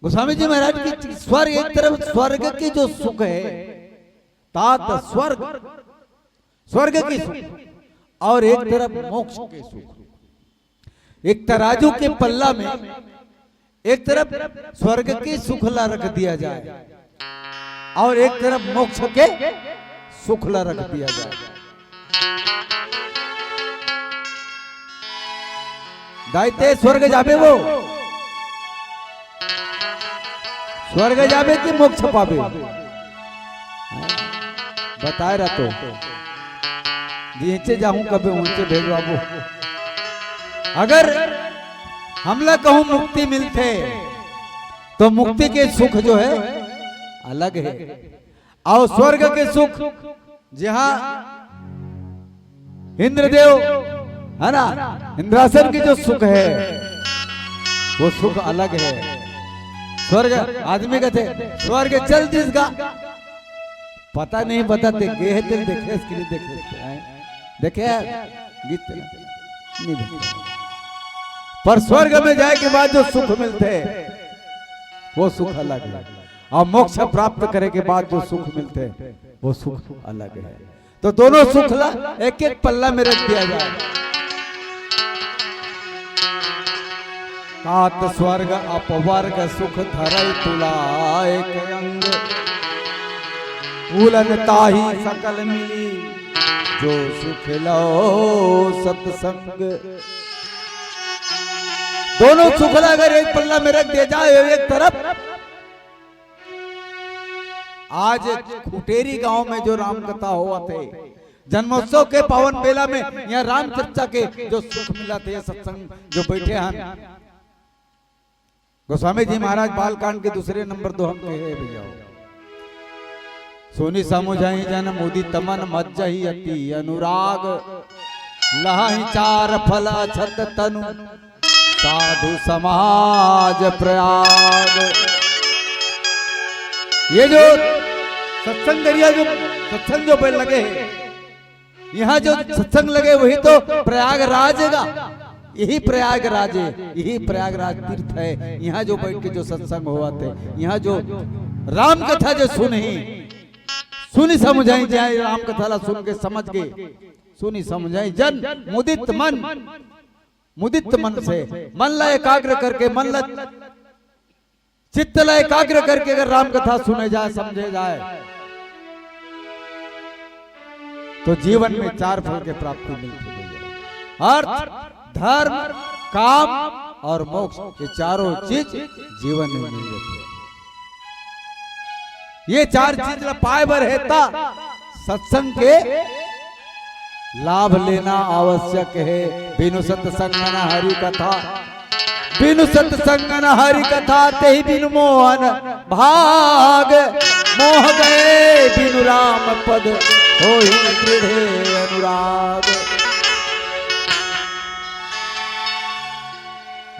गोस्वामी जी महाराज की स्वर्ग, एक तरफ स्वर्ग की जो सुख है, तात स्वर्ग, स्वर्ग की सुख, और एक तरफ मोक्ष के सुख। एक तराजू के पल्ला में एक तरफ स्वर्ग के सुख ला रख दिया जाए और एक तरफ मोक्ष के सुख ला रख दिया जाए। दाई ते स्वर्ग जाबे वो, स्वर्ग जाबे कि मोक्ष पाबे? बताए रह तो, जिहेचे जाहूं कबे उहेचे भेजवाबो। अगर हमला कहूं मुक्ति मिलथे तो मुक्ति के सुख जो है अलग है, और स्वर्ग के सुख जहां इंद्रदेव है ना, इंद्रासन के जो सुख है, वो सुख अलग है। स्वर्ग, आदमी कथे, "स्वर्ग चल दिस गा।" पता नहीं, पता ते गे हे, ते देखे, स्क्रीन देखे, हैं? देखे हे? गीत नहीं देखे। पर स्वर्ग में जाए के बाद जो सुख मिलथे, वो सुख अलग है। अउ मोक्ष प्राप्त करे के बाद जो सुख मिलथे, वो सुख अलग है। तो दोनों सुख ला एक एक पल्ला में रख दिया जाए। तात स्वर्ग अपवर्ग सुख धरई तुला एक अंग। उलन ताही सकल मिली जो सुख लो सत्संग। दोनों सुख ला अगर एक पल्ला में रख दिया जाए एक तरफ, आज खुटेरी गांव में जो राम कथा होवत हे, जन्मोत्सव के पावन बेला में यहाँ राम चर्चा के जो सुख मिलत हे, सत्संग जो बैठे हन, गोस्वामी जी महाराज बालकांड के दूसरे नंबर दो हम कहे भैया, सुनि समुझहि जन मुदित मन मज्जहि अति अनुराग, लहहि चार फल अछत तनु साधु समाज प्रयाग। ये जो सत्संग दरिया, जो सत्संग जो पे लगे हैं, यहाँ जो सत्संग लगे वही तो प्रयागराज है, यही प्रयागराज है, यही प्रयागराज तीर्थ है। यहाँ जो बैठ के जो सत्संग होवत हे, यहाँ जो राम कथा जो सुनही, सुनि समुझहि जन, राम कथा ला सुन के समझ के, सुनि समुझहि जन मुदित मन, मुदित मन से, मन ला एकाग्र करके, मन ला, चित्त ला एकाग्र करके अगर राम कथा सुने जाए, समझे जाए, तो जीवन में चार फल के प्राप्ति मिलती है। अर्थ, धर्म, काम और मोक्ष, ये चारों चीज जीवन में मिल जाती है। ये चार चीज ला पाए बर हे ता सत्संग के लाभ लेना आवश्यक है। बिनु सत्संग न हरि कथा, बिनु सत्संग न हरि कथा, तेहि बिनु मोहन भाग। मोह गए बिनु राम पद, होहि न दृढ़ अनुराग।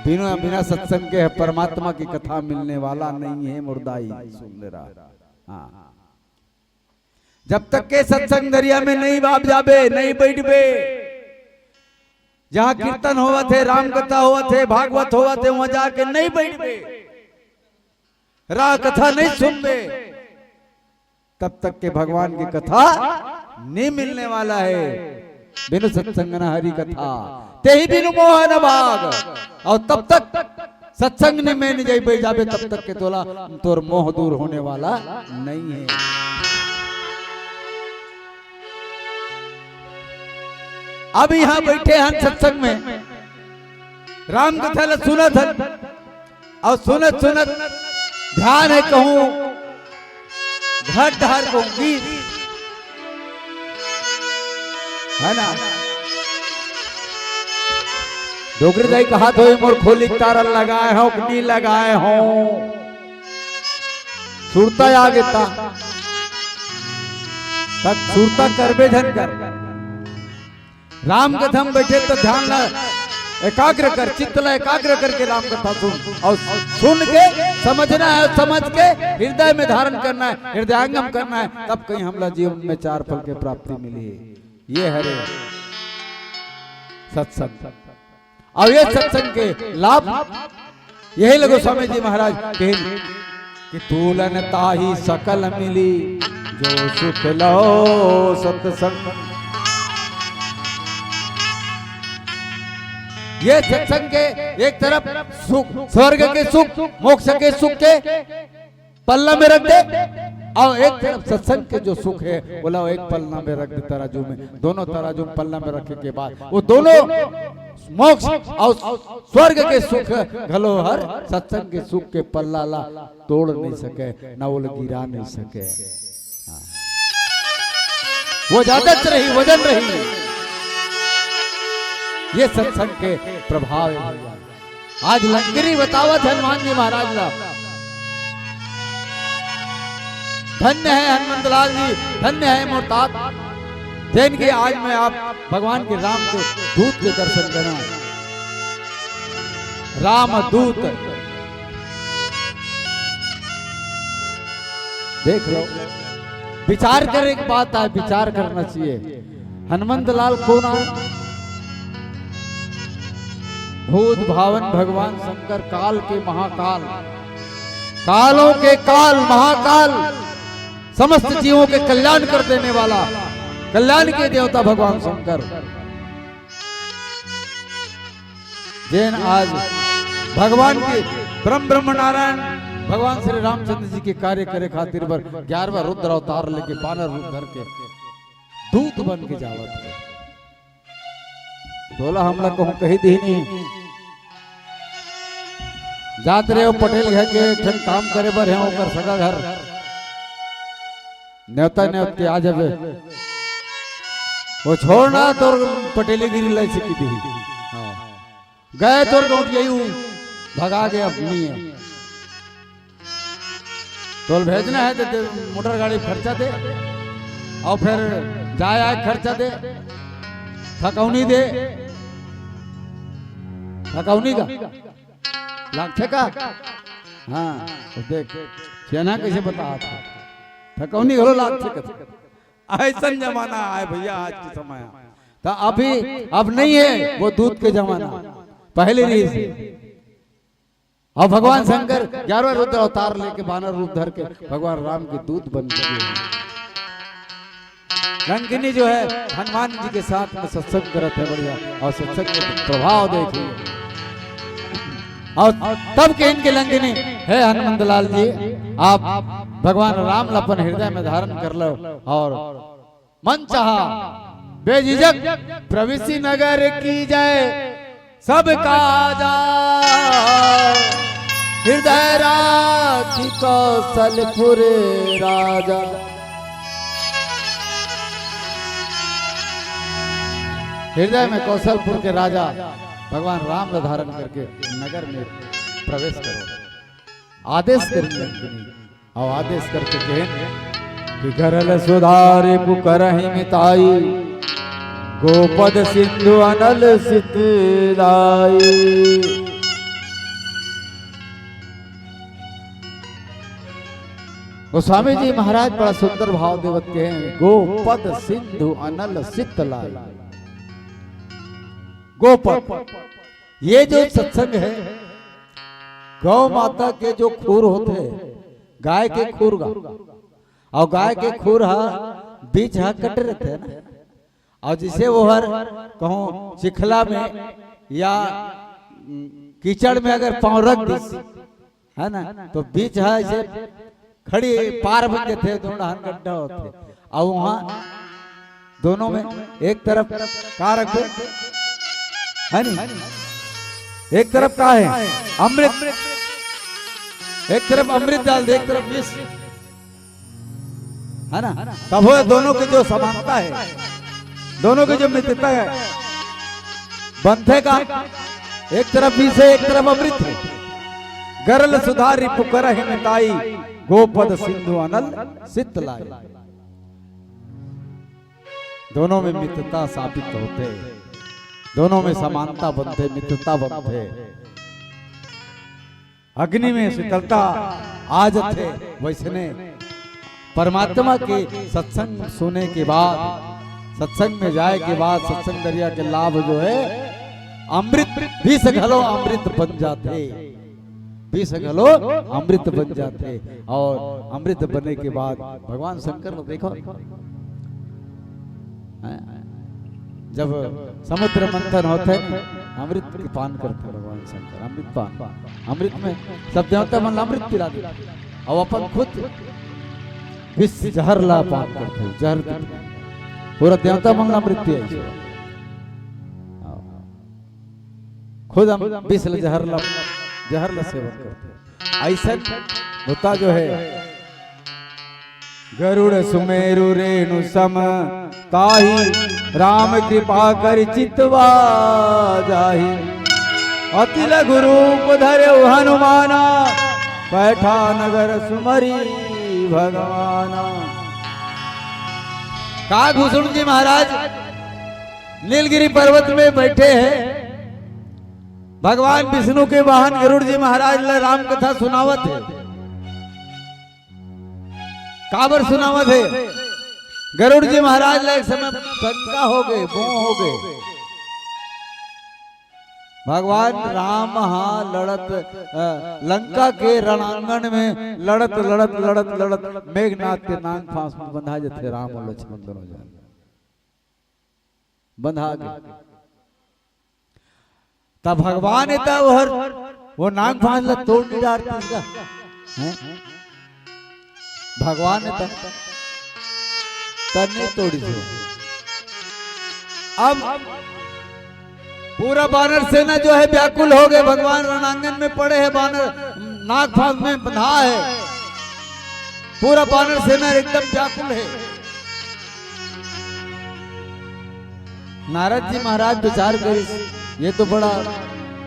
बिना, बिना सत्संग के परमात्मा की कथा मिलने वाला नहीं है, मुर्दाई सुन ले रहा। हाँ। जब तक के सत्संग दरिया में नहीं बाप जाबे, नहीं बैठबे, जहाँ कीर्तन होवत हे, राम कथा होवत हे, भागवत होवत हे, वहाँ जाके नहीं बैठबे, राम कथा नहीं सुनबे, तब तक के भगवान की कथा नहीं मिलने वाला है। बिनु सत्संग न हरि कथा, तेहि बिनु मोहन भाग। और तब तक सत्संग में नहीं जाई जाबे, तब तक के तोला तोर मोह दूर होने वाला नहीं है। अब यहाँ बैठे हैं सत्संग में, राम कथा ला सुनत हन, और सुनत सुनत ध्यान है कहूँ घट धार कहूँ गीत, है ना? डोकरी दाई कहा तो मोर खोली तारा लगाए हो कि नहीं लगाए हो, सुरता आ गे ता, तक सुरता करबे झन कर। राम कथा में बैठे तो ध्यान ला एकाग्र कर, चित्त ला एकाग्र करके राम कथा सुन, और सुन के समझना है, समझ के हृदय में धारण करना है, हृदयंगम करना है, तब कहीं हमला जीवन में चार फल के प्राप्ति मिली। ये हरे सत्संग। और ये सत्संग के लाभ यही लगे स्वामी जी महाराज कहिन कि तूलन ताही सकल मिली जो सुख लो सत्संग। ये सत्संग के एक तरफ सुख, स्वर्ग के सुख, मोक्ष के सुख के पल्ला में रख दे, और एक तरफ सत्संग के जो सुख है, बोला, वो एक पल्ला में रख दे तराजू में। दोनों तराजू में पल्ला में रखे के बाद वो दोनों मोक्ष और स्वर्ग के सुख घलो हर सत्संग के सुख के पल्ला ला तोड़ नहीं सके, ना वो ला गिरा नहीं सके। हाँ। वो ज्यादा रही, वजन रही। ये सत्संग के प्रभाव है भैया। आज लंकरी बतावत हनुमान जी महाराज ला, धन्य है हनुमंत लाल जी, धन्य है मोर तात, जैन के आज मैं आप भगवान के राम के दूत के दर्शन करा। रामदूत। देख लो, विचार करे के बात आय, विचार करना चाहिए। हनुमंत लाल कोन आय? भूत भावन भगवान शंकर, काल के महाकाल, कालों के काल, महाकाल, समस्त जीवों के कल्याण कर देने वाला, कल्याण के देवता भगवान शंकर। जेन आज भगवान के, परम ब्रह्म नारायण भगवान श्री रामचंद्र जी के कार्य करे खातिर बर ग्यारहवाँ रुद्र अवतार लेके, बानर रूप धर के, दूत बन के जावत हे। तोला हमला कहूँ कही दिही नहीं, जात रहे हो पटेल घर के, एक ठन काम करे बर हे, ओकर सगा घर, नेवता नेवत के आ जाबे। वो छोड़ ना, तोर पटेलीगिरी ला सीखी दिही। हाँ। गए तोर गौंटिया यू भगा के, अब नहीं है। तोल भेजना है तो दे, मोटर गाड़ी खर्चा दे, और फिर जाए आए खर्चा दे, थकौनी दे, थकौनी का लागथे का? हाँ, तो देख, चेना कैसे बता था, थकौनी घलो लागथे कथे। ऐसन जमाना आय भैया, आज के समय। तो अभी, अब नहीं है वो दूत के जमाना, पहले रहिस। अब भगवान शंकर ग्यारहवाँ रुद्र अवतार लेके, बानर रूप धर के भगवान राम के दूत बन चुके हैं। लंकिनी जो है, हनुमान जी के साथ में सत्संग करत हे, बढ़िया, और सत्संग में प्रभाव देखिए। और तब कहिन के लंकिनी, हे हनुमंत लाल जी, आप भगवान राम ला अपन हृदय में धारण कर लो, और मन चाहा बेझिझक प्रवेशी नगर कीजै सब काजा। हृदय राखि कौशलपुर राजा। हृदय में कौशलपुर के राजा भगवान राम ला धारण करके नगर में प्रवेश करो, आदेश करिन लंकिनी। अउ आदेश करके कहेन कि गरल सुधा रिपु करहिं मिताई, गोपद सिंधु अनल सित लाई। गोस्वामी जी महाराज बड़ा सुंदर भाव देवत कहेन, गोपद सिंधु अनल सित लाई। गोपद, ये जो सत्संग है, गौ माता के जो खूर होथे, गाय के खूर गा, अउ गाय के खूर हा बीच हा कटे रहिथे ना, अउ जइसे ओहर कहूँ चिखला में या, उम, कीचड़ में अगर पाँव रख दिस, है ना, तो बीच हा ऐसे खड़ी पार बन जाथे, दोनों डहान गड्ढा होथे। अउ वहाँ दोनों में एक तरफ का रखबे, है नी? एक तरफ का है? अमृत। एक तरफ अमृत डाल दे, एक तरफ विष, है ना? तब वो दोनों की जो समानता है, दोनों की जो मित्रता है, बनथे का? एक तरफ विष है, एक तरफ अमृत है। गरल सुधा रिपु करहिं मिताई, गोपद सिंधु अनल सित लाई। दोनों में मित्रता साबित होथे, दोनों में समानता बनथे, मित्रता बनथे, अग्नि में शीतलता आ जाथे। वैसने परमात्मा के सत्संग सुने के बाद, सत्संग में जाए के बाद, सत्संग दरिया के लाभ जो है, अमृत, विष घलो अमृत बन जाथे। विष घलो अमृत बन जाथे। अउ अमृत बने के बाद भगवान शंकर ला देखो, हैं? जब समुद्र मंथन होथे, अमृत के पान करथे भगवान शंकर, अमृत पान। अमृत में सब देवता मन ला अमृत पिला देथे, अउ अपन खुद विष जहर ला पान करथे, जहर पीथे। पूरा देवता मन ला अमृत पियाथे। खुद हम विष ला, जहर ला, जहर ला सेवन करथे। अइसन होता जो है, गरुड़ सुमेरु रेणु सम, ताहि राम कृपा करि चितवा जाहि। अति लघु रूप धर्यो हनुमाना, पैठा नगर सुमरि भगवाना। का घुसुण जी महाराज नीलगिरी पर्वत में बैठे हैं, भगवान विष्णु के वाहन गरुड़ जी महाराज ला राम कथा सुनावत हे। काबर सुनावत हे? गरुड़ जी महाराज ला एक समय शंका हो गए, मोह हो गए। भगवान राम हा लड़त, अ, लंका के रणांगण में लड़त, लड़त, लड़त, लड़त मेघनाथ के नांग फांस में बंधा जथे राम और लक्ष्मण दोनों जन। बंधा गे। तब भगवान हे त ओहर, वो नांग फांस ला तोड़ नहीं डारतिस का? हैं? भगवान हे त, त नहीं तोड़िस। अब पूरा बानर सेना जो है व्याकुल हो गए, भगवान रणांगन में पड़े हैं, बानर नाग फांस में बंधा है, पूरा बानर सेना एकदम व्याकुल है। नारद जी महाराज विचार करिस, ये तो बड़ा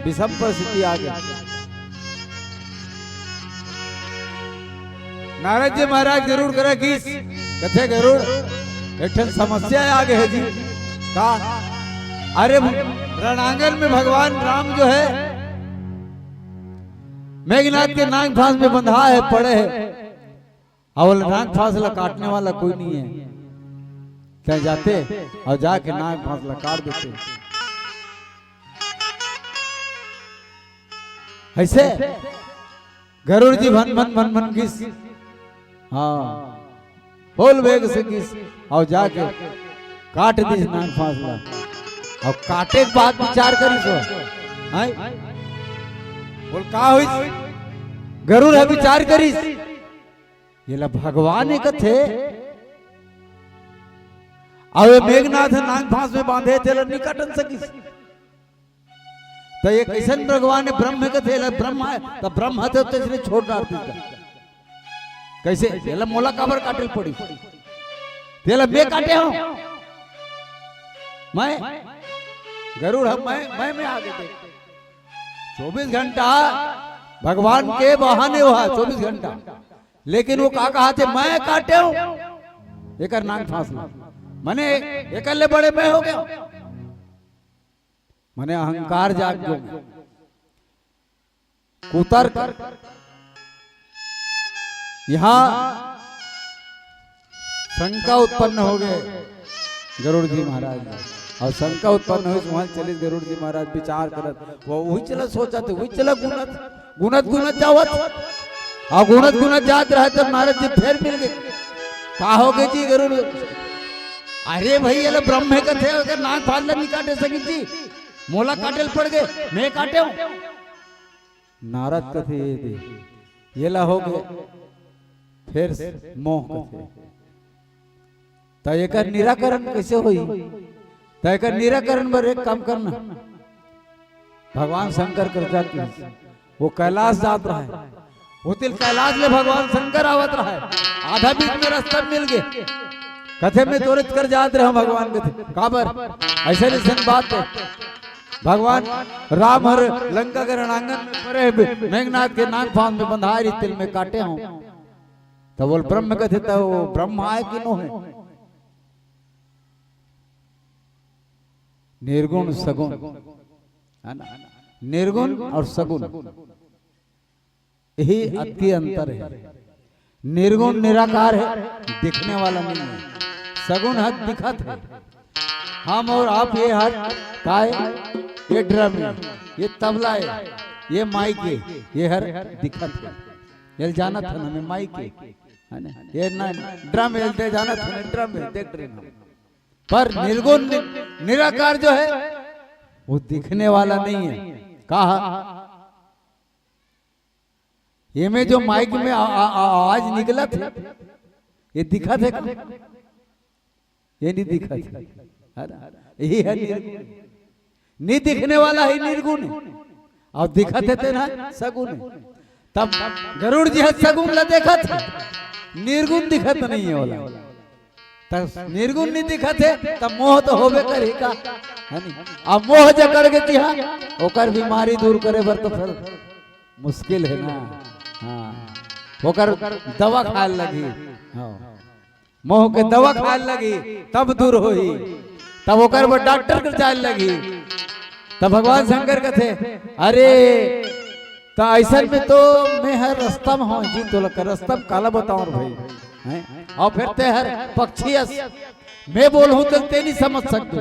विषम परिस्थिति आ गया। नारद जी महाराज गरुड़ करा किस, कथे गरुड़, एक ठन समस्या आ गए है जी। का? अरे, रणांगन में भगवान राम जो है मेघनाथ के नांग फांस में बंधा है, पड़े है। अब नाग फांस ला काटने वाला कोई नहीं है। तैं जाते और जाके नाग फांस ला काट देते। ऐसे गरुड़ जी भन भन भन भन किस, हाँ, फुल वेग से किस, और जाके काट दिस नाग फांस ला। और काटे के बाद विचार करिस हो, हैं? बोल, का होइस? गरुड़ हे विचार करिस, ये ला भगवान हे कथे, अउ ये मेघनाथ नांग फांस में बांधे, तेला निकटन सकिस। त ये कैसन भगवान हे? ब्रह्म कथे, एला ब्रह्म हे, त ब्रह्म हे त तेसने छोड़ डार दीस। कैसे? एला मोला काबर काटे ल पड़ी? तेला मैं काटे हूँ। मैं गरुड़ हम, मैं, मैं, मैं आगे देख। चौबीस घंटा भगवान के वाहन हे वो, चौबीस घंटा। लेकिन वो का कहा थे, "मैं काटे हूँ एकर नांग फांस ला।" मने एकर ले बड़े मैं हो गया। मने अहंकार जाग गया। कुतर्क। यहाँ शंका उत्पन्न हो गए गरुड़ जी महाराज में। और शंका उत्पन्न होइस, वहां चलिस गरुड़ जी महाराज विचार करत, वो वही चला सोचत, वही चला गुनत, गुनत, गुनत जावत, और गुनत, गुनत जात रहे, तब नारद जी फेर मिल गए। का हो गए जी गरुड़? अरे भाई, ये ला ब्रह्म कथे, अगर नांग फांस ला नहीं काटे सकिस जी, मोला काटे ल पड़ गए, मैं काटे हूँ। नारद कथे, "ये दे, ये ला हो गए।" फेर मोह कथे। त एकर निराकरण कैसे होई? त एकर निराकरण बर एक काम करना, भगवान शंकर कर जाके वो कैलाश जात रहा है, वो तिल कैलाश ले भगवान शंकर आवत रहा है, आधा बीच में रास्ता मिल गए, कथे, "मैं तोरे कर जात रहा हूँ भगवान," कथे, "काबर?" ऐसे, ऐसे बात है। भगवान राम हर लंका के रणांगन में पड़े, मेघनाथ के नाग फांस में बंधाए रही, तिल में काटे हूँ। तो बोल, ब्रह्म कथे, तो वो ब्रह्म आए कि नो है? निर्गुण सगुण, है ना? निर्गुण और सगुण। यही अति अंतर है। निर्गुण निराकार है, दिखने वाला नहीं है। सगुण हर दिखत है। हम और आप ये हर काय, ये ड्रम है, ये तबला है, ये माइक है, ये हर दिखत है। ये जानत है ना, मैं माइक है, है ना? ये ना ड्रम है, ये जानत है ना, ड्रम है, देख रहे हैं। पर निर्गुण नि-, निराकार जो है, वो दिखने वाला नहीं है। कहा? ये में जो माइक में आ, आ, आ, आवाज निकलत है, ये दिखत है का? ये नहीं दिखत है। है ना? यही है निर्गुण। नहीं दिखने वाला ही निर्गुण है, और दिखत है तेन ह सगुण है। तब गरुड़ जी ह सगुण ला देखत है, निर्गुण दिखत नहीं है वाला। तब निर्गुण नहीं दिखत है, तब मोह तो होबे करही का, है नहीं? अब मोह जकड़ के तिहा, ओकर बीमारी दूर करे बर तो फिर मुश्किल है ना। हाँ, ओकर दवा खाए लगही। हाँ, मोह के दवा खाए लगही, तब दूर होही, तब ओकर बर डॉक्टर कर जाए लगही। त भगवान शंकर कथे, "अरे, त अइसन में तो मैं हर रस्ता में हूँ जी, तोला का रस्ता में काला बताऊं रे भाई, हैं? अउ फिर ते हर पक्षी अस, मैं बोलहूं त ते नहीं समझ सकते,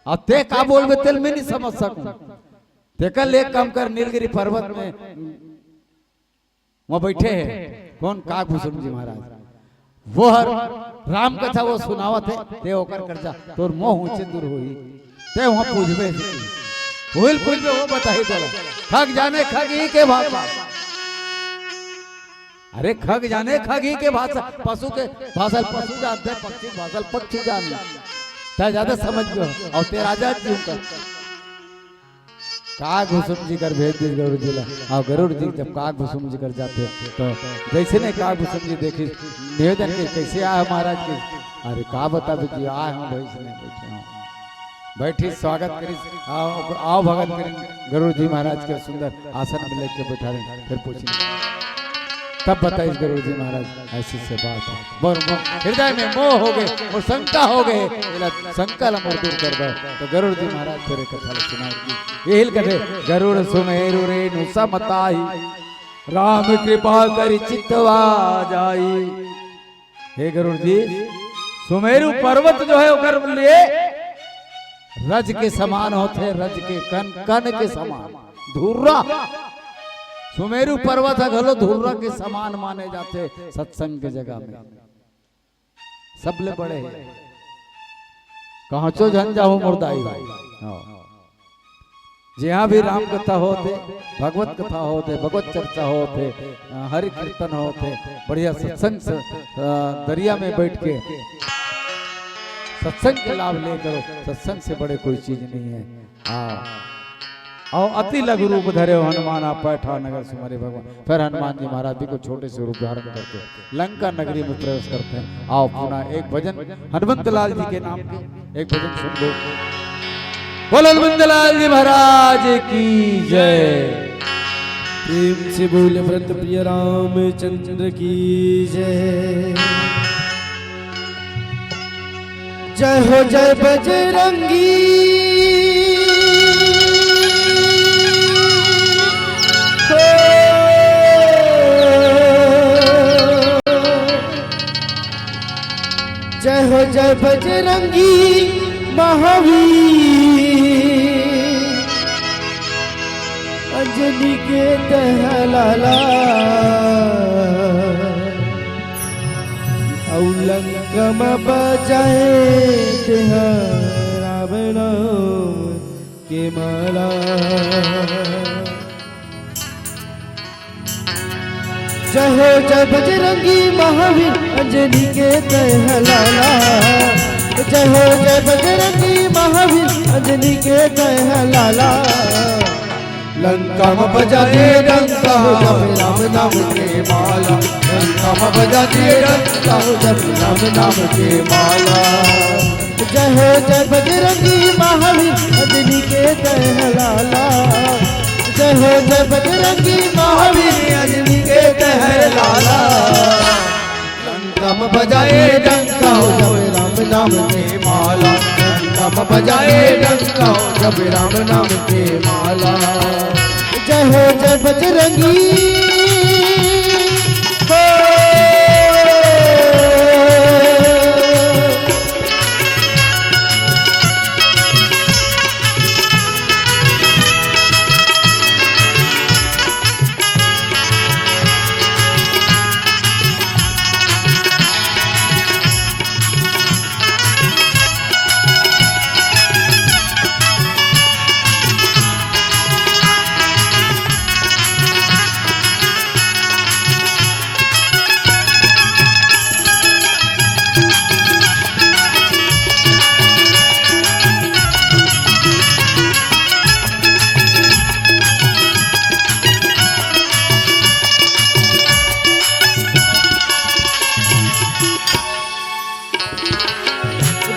अउ ते का बोलबे तेल मैं नहीं समझ सकूं। तेकर ले एक काम कर, नीलगिरी पर्वत में वहाँ बैठे हैं कौन, काकभूषुंड जी महाराज, वो हर राम कथा वो सुनावत हे, ते ओकर करजा तोर मोह ऊंचे दूर होही, ते वहाँ पूछबे से होइल पूछबे, वो बताही तोला। खग जाने खगही के भाषा, अरे खग जाने खगही के भाषा, पशु के भाषा पशु जानथे, पक्षी भाषा पक्षी जानथे, ते ज्यादा समझ में हो, अउ ते राजा जी का काकभूषुंड जी कर भेज दिस गरुड़ जी ला। अउ गरुड़ जी जब काकभूषुंड जी कर जाथे, त जइसने काकभूषुंड जी देखिस, निवेदन करिस, "कइसे आए हो महाराज के?" "अरे का बताबे जी, आए हूँ भाई, इसने बैठे हूँ।" बैठिस, स्वागत करिस, अउ, अउ भगत करिन, गरुड़ जी महाराज के सुंदर आसन में लेके बैठारिन, फिर पूछिन। तब बताइस गरुड़ जी महाराज, ऐसी से बात है। मोर, मोर हृदय में मोह हो गए, मोर शंका हो गए, एला शंका ला मोर दूर कर दो। त गरुड़ जी महाराज फेर ए कथा ला सुनावत हे। एहिल कथे, "गरुड़ सुमेरु रेनु सम ताहि, राम कृपा करि चितवा जाई।" हे गरुड़ जी, सुमेरु पर्वत जो है ओकर लिए रज के समान होथे, रज के कन, कन के समान, धुर्रा। सुमेरु पर्वत ह घलो धुर्रा के समान माने जाथे सत्संग के जगह में। सबले बड़े हे। कहचो झन जाहू मोर दाई। हाँ। जिहाँ भी राम कथा होत हे, भगवत कथा होत हे, भगवत चर्चा होत हे, अ, हरि कीर्तन होत हे, बढ़िया सत्संग से, अ, दरिया में बैठ के सत्संग के लाभ ले करो। सत्संग से बड़े कोई चीज नहीं है। हाँ। अउ अति लघु रूप धरे हो हनुमान, आप पैठा नगर सुमरे भगवान। फिर हनुमान जी महाराज भी को छोटे से रूप धारण करके लंका नगरी में प्रवेश करते हैं। आओ पुनः एक भजन हनुमंत लाल जी के नाम के एक भजन सुन लो। बोल हनुमंत लाल जी महाराज की जय। प्रेम से बोले व्रत प्रिय रामचंद्र की जय। जय हो जय बजरंगी। हो। जय हो जय बजरंगी महावीर। अंजनी के तह लाला। अउ लंका म बजाए तेहा राम नाम के माला। जय हो जय बजरंगी महावीर अंजनी के तह लाला। जय हो जय बजरंगी महावीर अंजनी के तह लाला। लंका में बजा दे डंका हो जब राम नाम के माला। लंका में बजा दे डंका हो जब राम नाम के माला। जय हो जय बजरंगी महावीर अंजनी के तह लाला। जय हो जय बजरंगी महावीर अंजनी के तह लाला। लंका में बजा दे डंका हो जब राम नाम के माला। लंका में बजा दे डंका हो जब राम नाम के माला। जय हो जय बजरंगी। हो।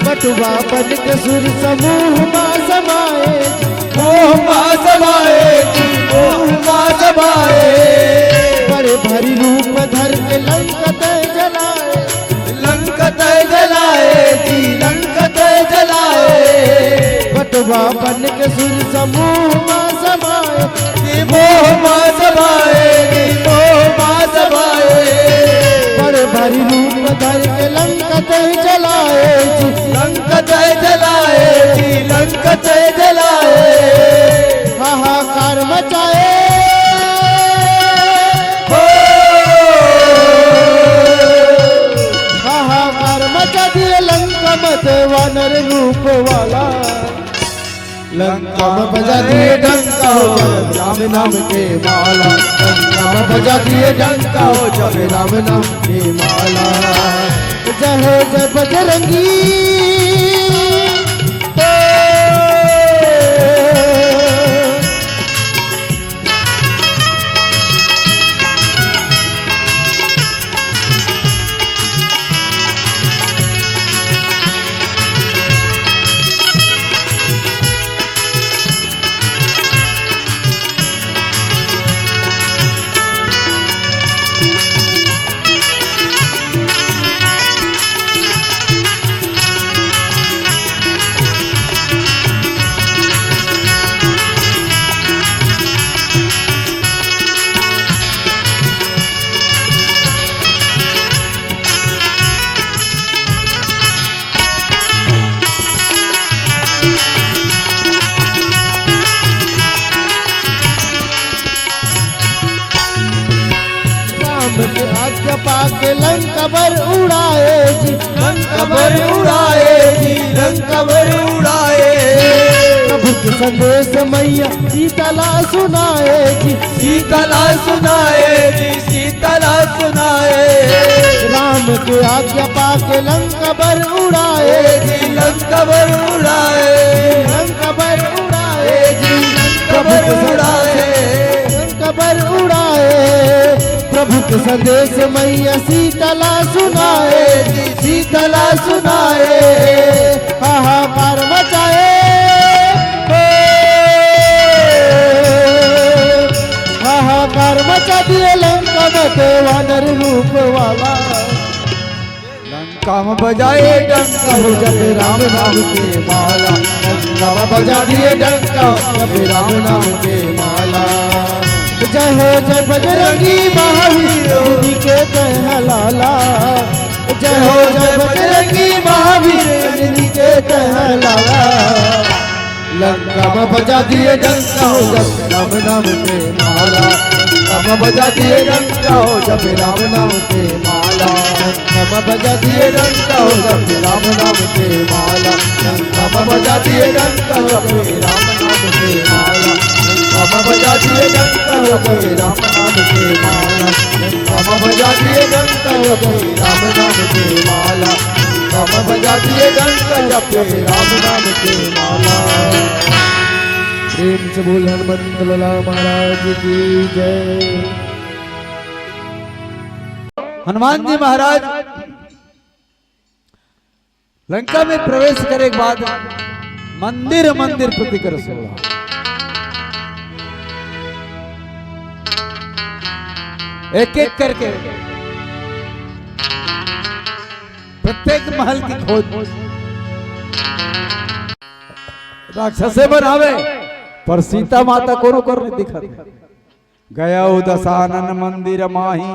बटुआ बन के सुर समूह मा समाए। मोह मा समाए जी, मोह मा समाए। बड़े भारी रूप धर के लंका तै जलाए। लंका तै जलाए जी, लंका तै जलाए। बटुआ बन के सुर समूह मा समाए, जी मोह मा समाए, जी मोह मा समाए। बड़ भारी रूप धर के लंका तै जलाए जी, लंका तै जलाए जी, लंका तै जलाए। हाहाकार मचाए हो, हाहाकार मचा दिए लंका मा तै वानर रूप वाला। लंका मा बजा दिए डंका हो जब राम नाम के माला, लंका मा बजा दिए डंका हो जब राम नाम के माला। जय हो जय बजरंगी। राम के आज्ञा पाके लंका बर उड़ाए जी, लंका बर उड़ाए जी, लंका बर उड़ाए। प्रभु के संदेश मैया सीता ला सुनाए जी, सीता ला सुनाए जी, सीता ला सुनाए। राम के आज्ञा पाके लंका बर उड़ाए जी, लंका बर उड़ाए, लंका बर उड़ाए जी, लंका बर उड़ाए। लंका बर उड़ाए। प्रभु के संदेश मैया सीता ला सुनाए जी, सीता ला सुनाए। हाहाकार मचाए हो, हाहाकार मचा दिए लंका मा तै वानर रूप वाला। लंका मा बजाए डंका हो जब राम नाम के माला, लंका मा बजा दिए डंका हो जब राम नाम के माला। जय हो जय बजरंगी महावीर, जिनके तै है लाला। जय हो जय बजरंगी महावीर, जिनके तै है लाला। लंका मा बजा दिए डंका हो जब राम नाम के माला, लंका मा बजा दिए डंका हो जब राम नाम के माला। लंका मा बजा दिए डंका हो जब राम नाम के माला, लंका मा बजा दिए डंका हो जब राम नाम के माला, लंका मा बजा दिए डंका हो जब राम नाम के माला, लंका मा बजा दिए डंका हो जब राम नाम के माला। बाबा बजा दिए डंका जपे राम नाम के माला। प्रेम से बोल हनुमंत लाला महाराज की जय। हनुमान जी महाराज लंका में प्रवेश करे के बाद मंदिर मंदिर प्रति कर सोला, एक एक करके प्रत्येक महल की खोज। राक्षसे बनावे, पर सीता माता कोनो कर नहीं दिखत। गयो दशानन मंदिर माही,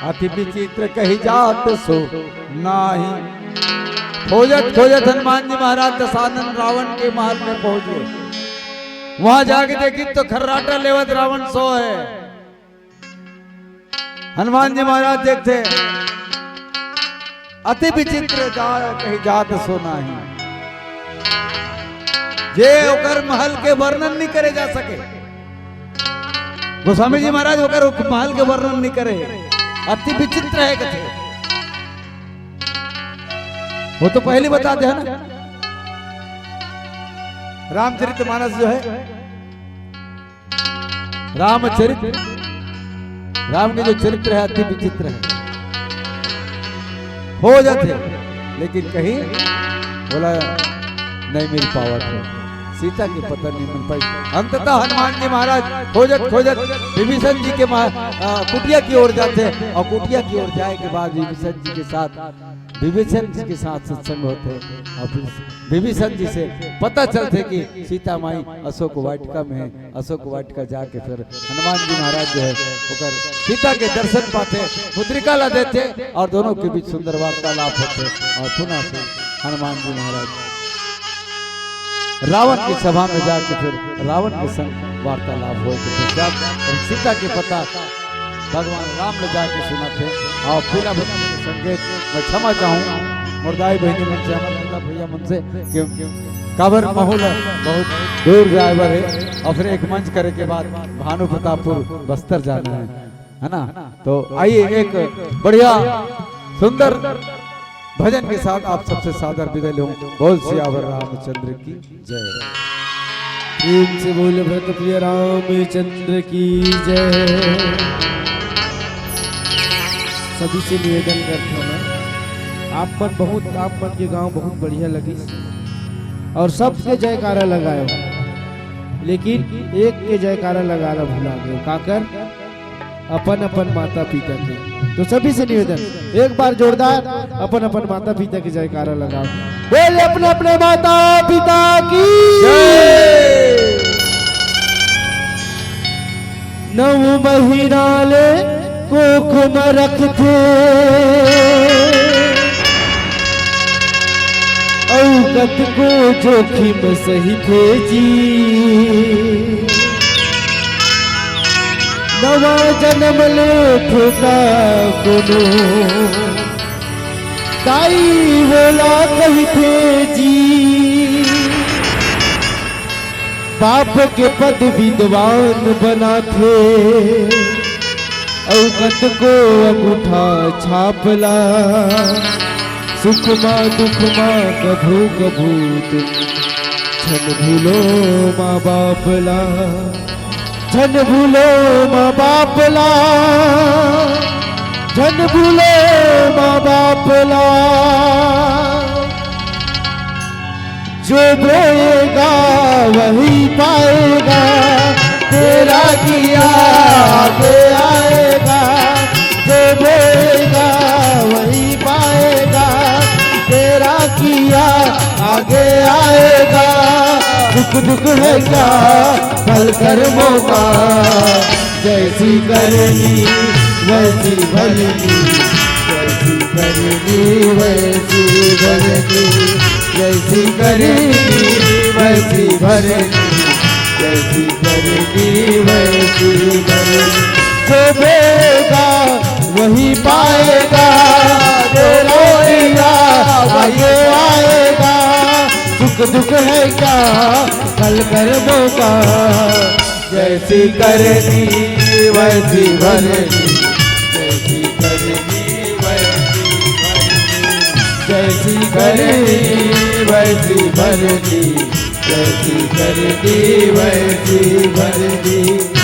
अति विचित्र कही जात सो नाही। खोजत खोजत हनुमान जी महाराज दशानन रावण के महल में पहुंचे। वहां जाके देखी तो खर्राटा लेवत रावण सो है। हनुमान जी महाराज देखते, अति विचित्र जा-, कही जात सो नाही। जे ओकर महल के वर्णन नहीं करे जा सके। गोस्वामी जी महाराज ओकर उप-, महल के वर्णन नहीं करे, अति विचित्र है कथे। वो तो पहले बता दे है ना, रामचरित मानस जो है, रामचरित्र, राम के जो चरित्र है अति विचित्र है, हो जाते, लेकिन कहीं बोला नहीं मिल पावत है। सीता के पता नहीं मिल पाई। अंततः हनुमान जी महाराज खोजत खोजत विभीषण जी के महा-, अ, कुटिया की ओर जाते हैं और कुटिया की ओर जाए के बाद विभीषण जी के साथ, विभीषण जी के साथ सत्संग होते हैं और फिर विभीषण जी से पता चलते कि सीता माई अशोक वाटिका में है। अशोक वाटिका जाके फिर हनुमान जी महाराज जो है ओकर सीता के दर्शन पाते, मुद्रिका ला देते और दोनों के बीच सुंदर वार्तालाप होते और पुनः से हनुमान जी महाराज रावण की सभा में जाके फिर रावण के संग वार्तालाप होए के पश्चात सीता के पता भगवान राम ले जाके सुनाथे। और पीला भक्ति के संकेत मैं क्षमा चाहूँ मोर दाई बहिनी मन से, हमर दादा भैया मन से, क्यों काबर महू ल बहुत दूर जाए बर हे और फिर एक मंच करे के बाद भानु प्रतापपुर बस्तर जाना है, है ना? तो आइए एक बढ़िया सुंदर भजन के साथ आप सबसे सादर विदाई लूं। बोल सियावर रामचंद्र की जय। प्रेम से बोल भरत प्रिय रामचंद्र की जय। सभी से निवेदन करता हूँ मैं, आप मन बहुत, आप मन के गांव बहुत बढ़िया लगिस और सबके जयकारा लगायो, लेकिन एक के जयकारा लगाना भुला गयो। काकर? अपन अपन माता पिता के। तो सभी से निवेदन, एक बार जोरदार अपन अपन माता पिता के जयकारा लगाओ। बोल अपने अपने माता पिता की जय। नौ महीना ले कोख में रखथे, अउ कतको जोखिम सहिथे जी। नवा जन्म लेथे त कोनो दाई वोला कहिथे जी। बाप के पद विद्वान बनाथे, अउ कतको अंगूठा छाप ला। सुख मा दुख मा कभू कभू तुम झन भूलो माँ बाप ला। झन भूलो माँ बाप ला, झन भूलो माँ बाप ला। जो बोएगा वही पाएगा, तेरा किया आगे आएगा। जो बोएगा वही पाएगा, तेरा किया आगे आएगा। सुख दुख है क्या फल कर्मों का, जैसी करनी वैसी भरनी, जैसी करनी वैसी भरनी, जैसी करनी वैसी भरनी, जैसी करनी वैसी भरनी। जो बोएगा वही पाएगा, जो बोएगा वही आएगा। सुख दुख है क्या फल कर्मों का, जैसी करनी वैसी भरनी, जैसी करनी वैसी भरनी, जैसी करनी वैसी भरनी, जैसी करनी वैसी भरनी।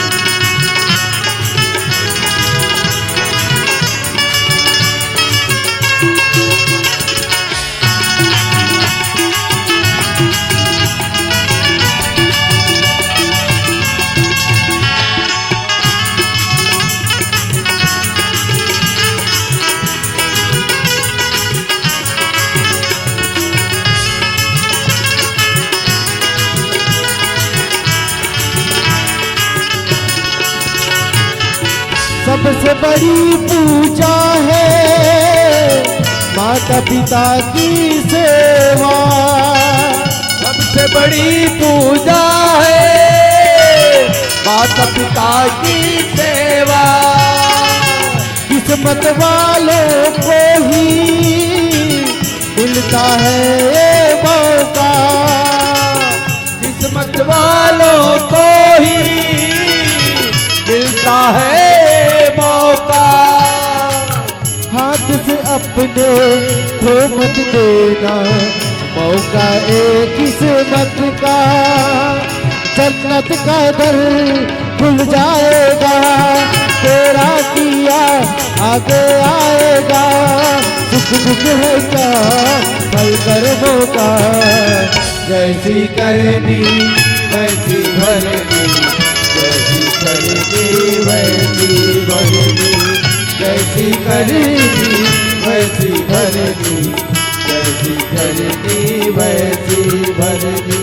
सबसे बड़ी पूजा है माता पिता की सेवा। सबसे बड़ी पूजा है माता पिता की सेवा। किस्मत वालों को ही मिलता है ये मौका। किस्मत वालों को ही मिलता है मौका। हाथ से अपने खो मत देना, मौका एक किस्मत का। जन्नत का दर खुल जाएगा, तेरा किया आगे आएगा। दुख दुख है क्या फल कर्मों का, जैसी करनी वैसी भरनी, जैसी करनी वैसी भरनी, जैसी करनी वैसी भरनी, जैसी करनी वैसी भरनी।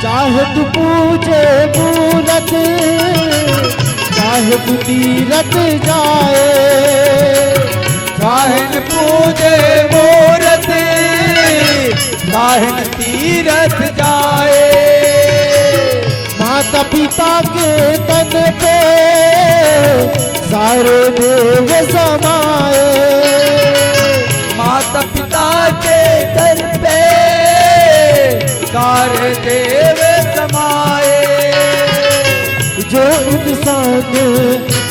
चाहे तू पूजे मूरत, चाहे तू तीरथ जाए, चाहे न पूजे मूरत, चाहे न तीरथ जाए। माता पिता के तन पे सारे देव समाए। माता पिता के तन पे सारे देव समाए। जो इंसान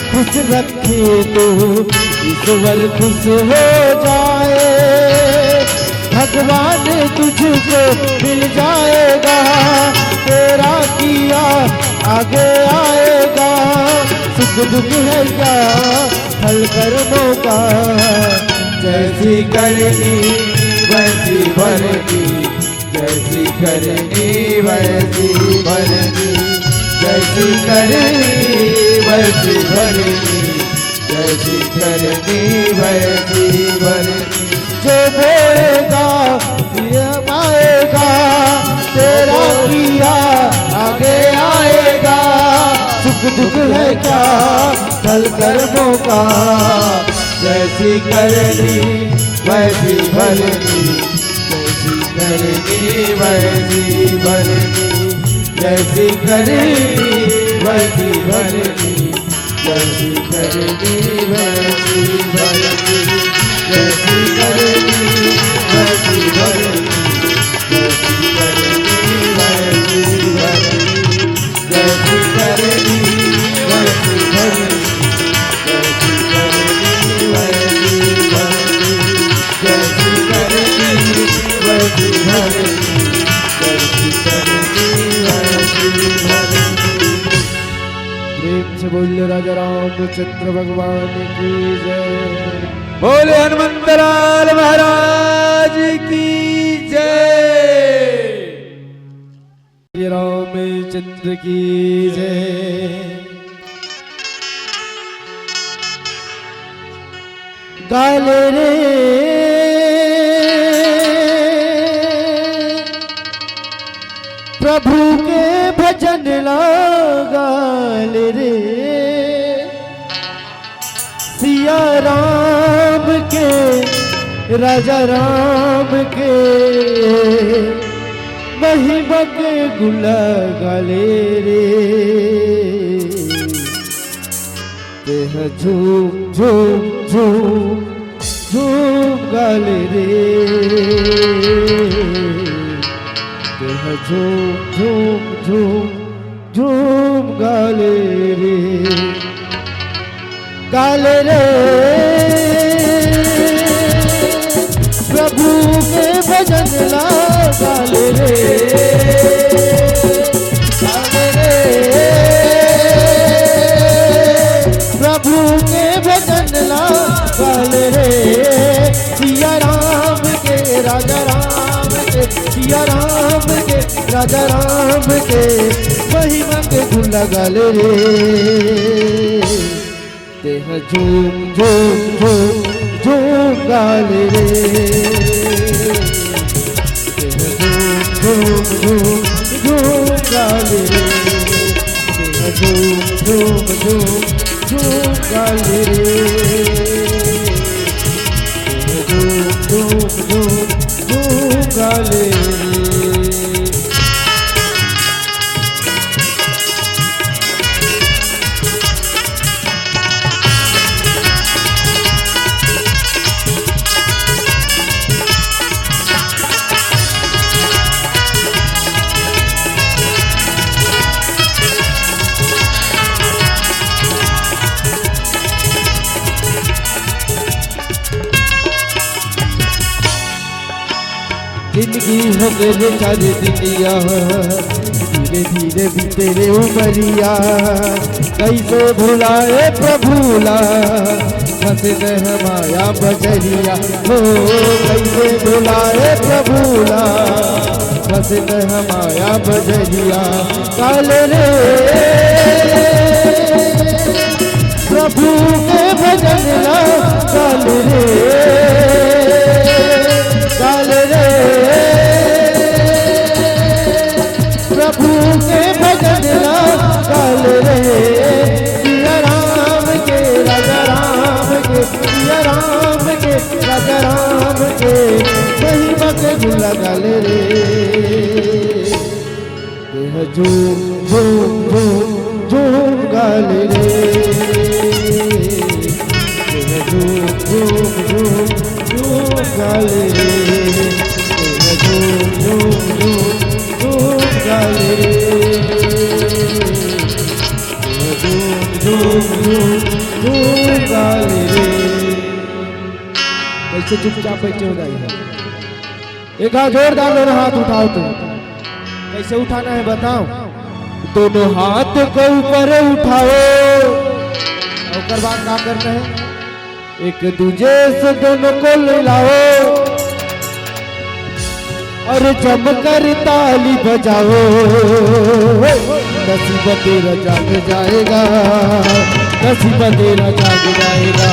खुश रखे तो ईश्वर खुश हो जाए। भगवान तुझको मिल जाएगा, तेरा किया आगे आएगा। सुख दुख है क्या फल कर्मों का, जैसी करनी वैसी भरनी, जैसी करनी वैसी भरनी, जैसी करनी वैसी भरनी, जैसी करनी वैसी भरनी। जो बोएगा ये पाएगा, तेरा किया आगे आएगा। सुख दुख है क्या फल कर्मों का, जैसी करनी वैसी भरनी, जैसी करनी वैसी भरनी, जैसी करनी वैसी भरनी, जैसी करनी वैसी भरनी, जैसी करनी वैसी भरनी, जैसी करनी वैसी भरनी, जैसी करनी वैसी भरनी, जैसी करनी वैसी भरनी, जैसी करनी वैसी भरनी, जैसी करनी वैसी भरनी। प्रेम से बोलिए राजा रामचंद्र भगवान की जय। बोले हनुमंतलाल महाराज की जय। रामचंद्र की जय। गाले रे प्रभु के भजन ला, गाले रे सिया राम के, राजा राम के महिमा के गुला गाले रे। तेह झूम झूम झूम झूम गाले रे, तेह झूम झूम झूम झूम गाले रे, गाले रे। प्रभु के भजन ला गाले रे, गाले रे। प्रभु के भजन ला गाले रे, सिया राम के, राजा राम के, सिया राम के, राजा राम के महिमा के गुण गाले रे। तेह झूम झूम झूम झूम गाले रे, तेह झूम झूम झूम झूम गाले रे, तेह झूम झूम झूम झूम गाले रे, तेह झूम झूम झूम झूम गाले रे। जिंदगी हो गए चार दिनिया, धीरे धीरे बीते रे उमरिया। कैसे भुलाए प्रभु ला, फंस गए माया बजरिया। हो, कैसे भुलाए प्रभु ला, फंस गए माया बजरिया। काल रे, प्रभु के भजन ला काल रे, काल रे। प्रभु के भजन ला काल रे। सिया राम के, राजा राम के, सिया राम के, राजा राम के महिमा के गुण गाल रे। देह झूम झूम झूम झूम गाल रे। देह झूम झूम झूम झूम गाल रे। देह झूम झूम झूम झूम गाल रे। देह झूम झूम झूम झूम गाल रे। कैसे चुपचाप बैठे हो जाइए? एक हाथ जोरदार दोनों हाथ उठाओ तो। कैसे उठाना है बताओ। दोनों हाथ को ऊपर उठाओ। ओकर बाद का करना है? एक दूजे से दोनों को मिलाओ और जमकर ताली बजाओ। नसीब तेरा जाग जाएगा, नसीब तेरा जाग जाएगा,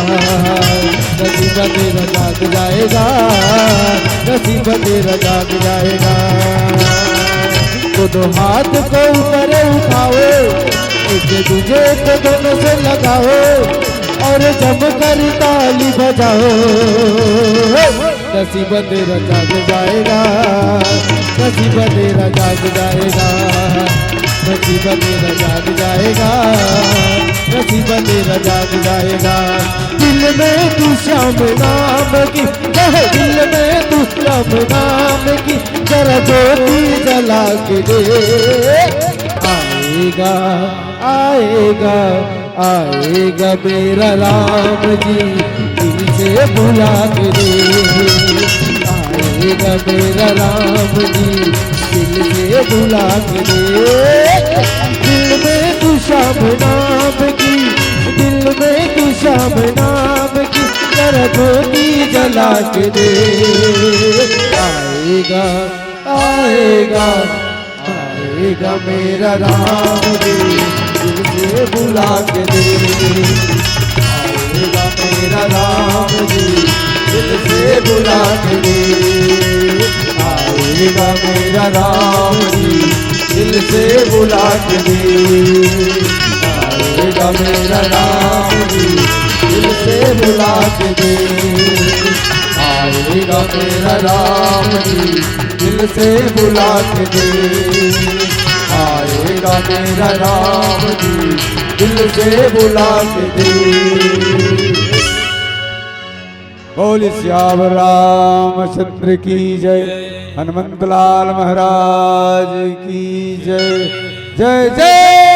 नसीब तेरा जाग जाएगा, नसीब तेरा जाग जाएगा। दोनों हाथ को ऊपर उठाओ, एक दूजे को दोनों से लगाओ और जमकर ताली बजाओ। नसीब तेरा जाग जाएगा, नसीब तेरा जाग जाएगा, नसीब तेरा जाग जाएगा, नसीब तेरा जाग जाएगा। दिल में तू श्याम नाम की, कह दिल में तू श्याम नाम की, जरा ज्योति जला के दे। आएगा, आएगा, आएगा मेरा राम जी, दिल से बुला के दे। आएगा मेरा राम जी, दिल से बुला के दे। दिल में तू श्याम नाम की, दिल में तू श्याम नाम की, जरा ज्योति जला के दे। आएगा, आएगा, आएगा मेरा राम जी, दिल से बुला के दे। आएगा मेरा राम जी, दिल से बुला के दे। आएगा मेरा राम जी, दिल से बुला के दे। आएगा मेरा राम जी, दिल से बुला के दे। आएगा मेरा राम जी, दिल से बुला के दे। आएगा मेरा राम जी, दिल से बुला के दे। बोल सियावर रामचंद्र की जय, हनुमंत लाल महाराज की जय। जय जय